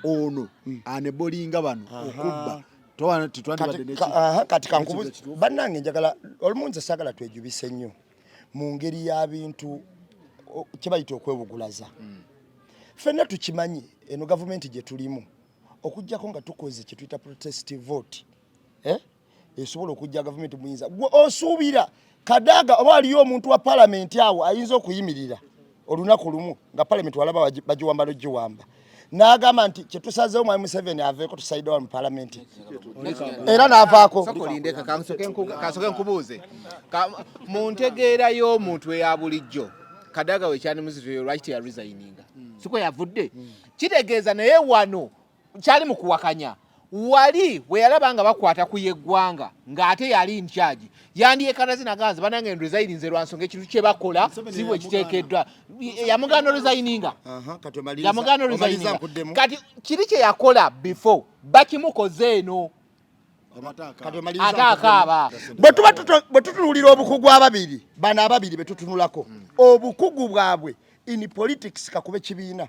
ono anebolinga bano okubba, kati kankubuze bannange, njagala olumu nze saagala twejubise nnyo. Mu ngeri ya bintu kye bayita okwewugulaza. Ffenna tukimanyi eno gavumenti gye tulimu, okuggyako nga tukoze kye tuyita protest vote, eh? Esobola okujja gavumenti muyinza. Gwe osuubira Kadaga oba waliyo omuntu wa palamenti awo ayinza okuyimirira olunaku lumu nga palamenti walaba bagiwamba nogiwamba n'agamba nti kyetusazeewo Mwami Museveni aveeko, tusalidde wano mu palamenti era n'avaako? Kansoke nkubuuze, mu ntegeera y'omuntu eya bulijjo, Kadaga wekyandimuzitoyo lwaki teyaresigninga? Siko yavudde, kitegeeza naye wano kyali mu kuwakanya wali bwe yalaba nga bakwata ku yeggwanga ng'ate yali in charge, yandyekanaze naganze banange nresigninze lwa nsonga ekintu kye bakola si bwe kiteekeddwa. Yamugaana oresigninga, yamugaana oresigninga. Kati kiri kye yakola before bakimukoze eno ate akaaba. Bwe tutunuulira obukugu ababiri bano, ababiri be tutunulako, obukugu bwabwe in politics, kakube kibiina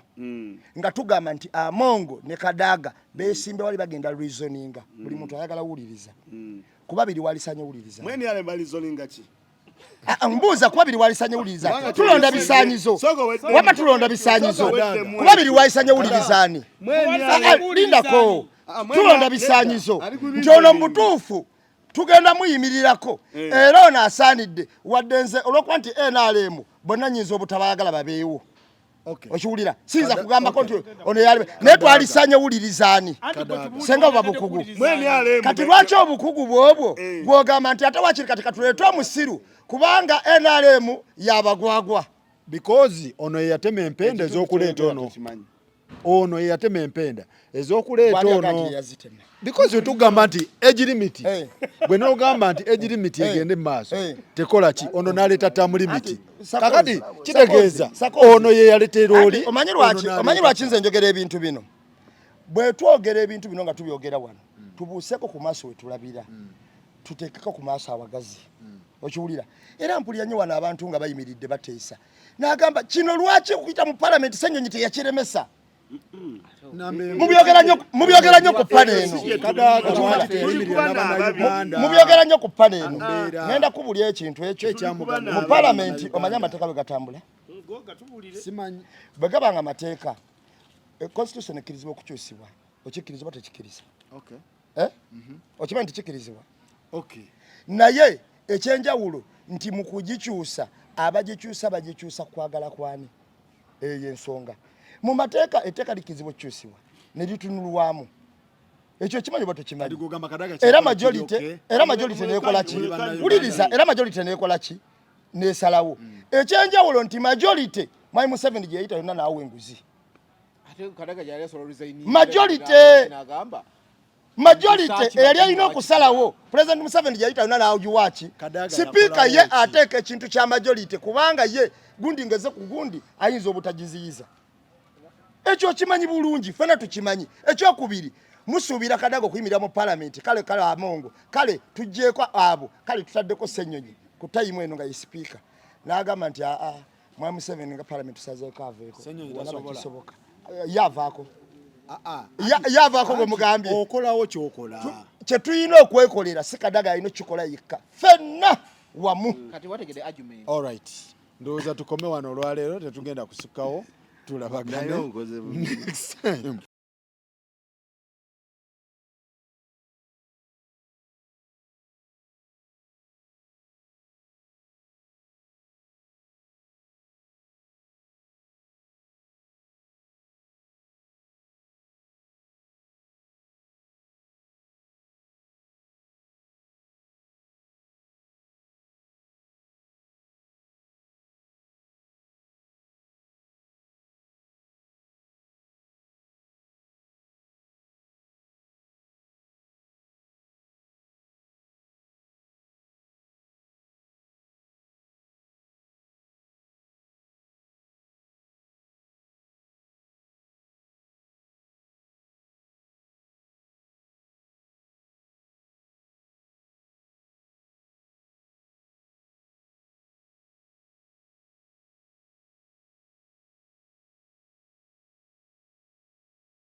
nga tugamba nti Amongo ne Kadaga besimbe wali bagenda reasoninga, buli muntu ayagala wuliriza. Ku babiri walisanye wuliriza? Ah, mbuuza, ku babiri walisanye wuliriza? Tulonda bisanyizo wama, tulonda bisanyizo. Ku babiri walisanye wulirizaani? Ah, ah, lindako, tulonda bisanyizo nti ono mu butuufu tugenda muyimirirako era ono asaanidde, wadde nze olwokuba nti NRM bonna nyinza obutabayagala babeewo. Okiwulira? Siyinza kugambako nti ono yali, naye twalisanye wulirizaani senga buba bukugu. Kati lwaki obukugu bwobwo gwogamba nti ate wakiri kati katuleete omusiru kubanga NRM yabagwagwa? Because ono yeyatema empenda ez'okuleeta ono, ono yeyatema empenda ez'okuleeta ono, because wetugamba nti age limit, bwe nogamba nti age limit egende mu maaso, tekola ki, ono n'aleeta term limit. Kakati kitegeeza ono ye yaleetera oli. Omanyi lwaki nze njogera ebintu bino? Bwe twogera ebintu bino nga tubyogera wano, tubuuseko ku maaso wetulabira, tuteekeko ku maaso awagazi. Okiwulira? Era mpulira nnyo wano abantu nga bayimiridde bateesa, n'agamba kino lwaki okuyita mu palamenti Senyonyi teyakiremesa. Mubyogera nnyo ku panel eno, mubyogera nnyo ku panel eno. Ngenda kubulya ekintu ekyo mu palamenti. Omanyi amateeka bwe gatambula? Bwe gaba nga amateeka, constitution ekkirizibwa okukyusibwa. Okikkirizibwa tekikkiriza? Eh? Okimanyi nti kikkirizibwa, naye ekyenjawulo nti mu kugikyusa, abagikyusa bagikyusa kwagala kwani? Eyo ensonga. Mu mateeka, etteeka likkirizibwa okukyusibwa ne litunulwamu. Ekyo kimanyi oba tokimanyi? Era majority, era majority nekola ki? Wuliriza, era majority nekola ki? Nesalawo. Ekyenjawulo nti majority Mwami Museveni gye yayita yonna naawe enguzi. Majority eyali alina okusalawo, President Museveni gyeyayita yonna n'agiwaaki sipiika. Ye ateeka ekintu kya majority kubanga ye gundi ngeze ku gundi ayinza obutagiziyiza. Ekyo okimanyi bulungi, fena tukimanyi. Ekyokubiri, musuubira Kadaga okuyimirira mu palamenti? Kale kale Amongo, kale tuggyeko abo, kale tutaddeko Ssenyonyi ku tayimu eno nga ye sipiika, n'agamba nti aa, Mwami Museveni nga palamenti tusazeeko aveeko, kisoboka ye avaako, ye avaako bwe mugambye. Okolawo kyokola. Kye tulina okwekolera, si Kadaga alina okukikola yekka, ffenna wamu. Alright, ndowooza tukome wano olwaleero, tetugenda kusukkawo. Tulabagane next time.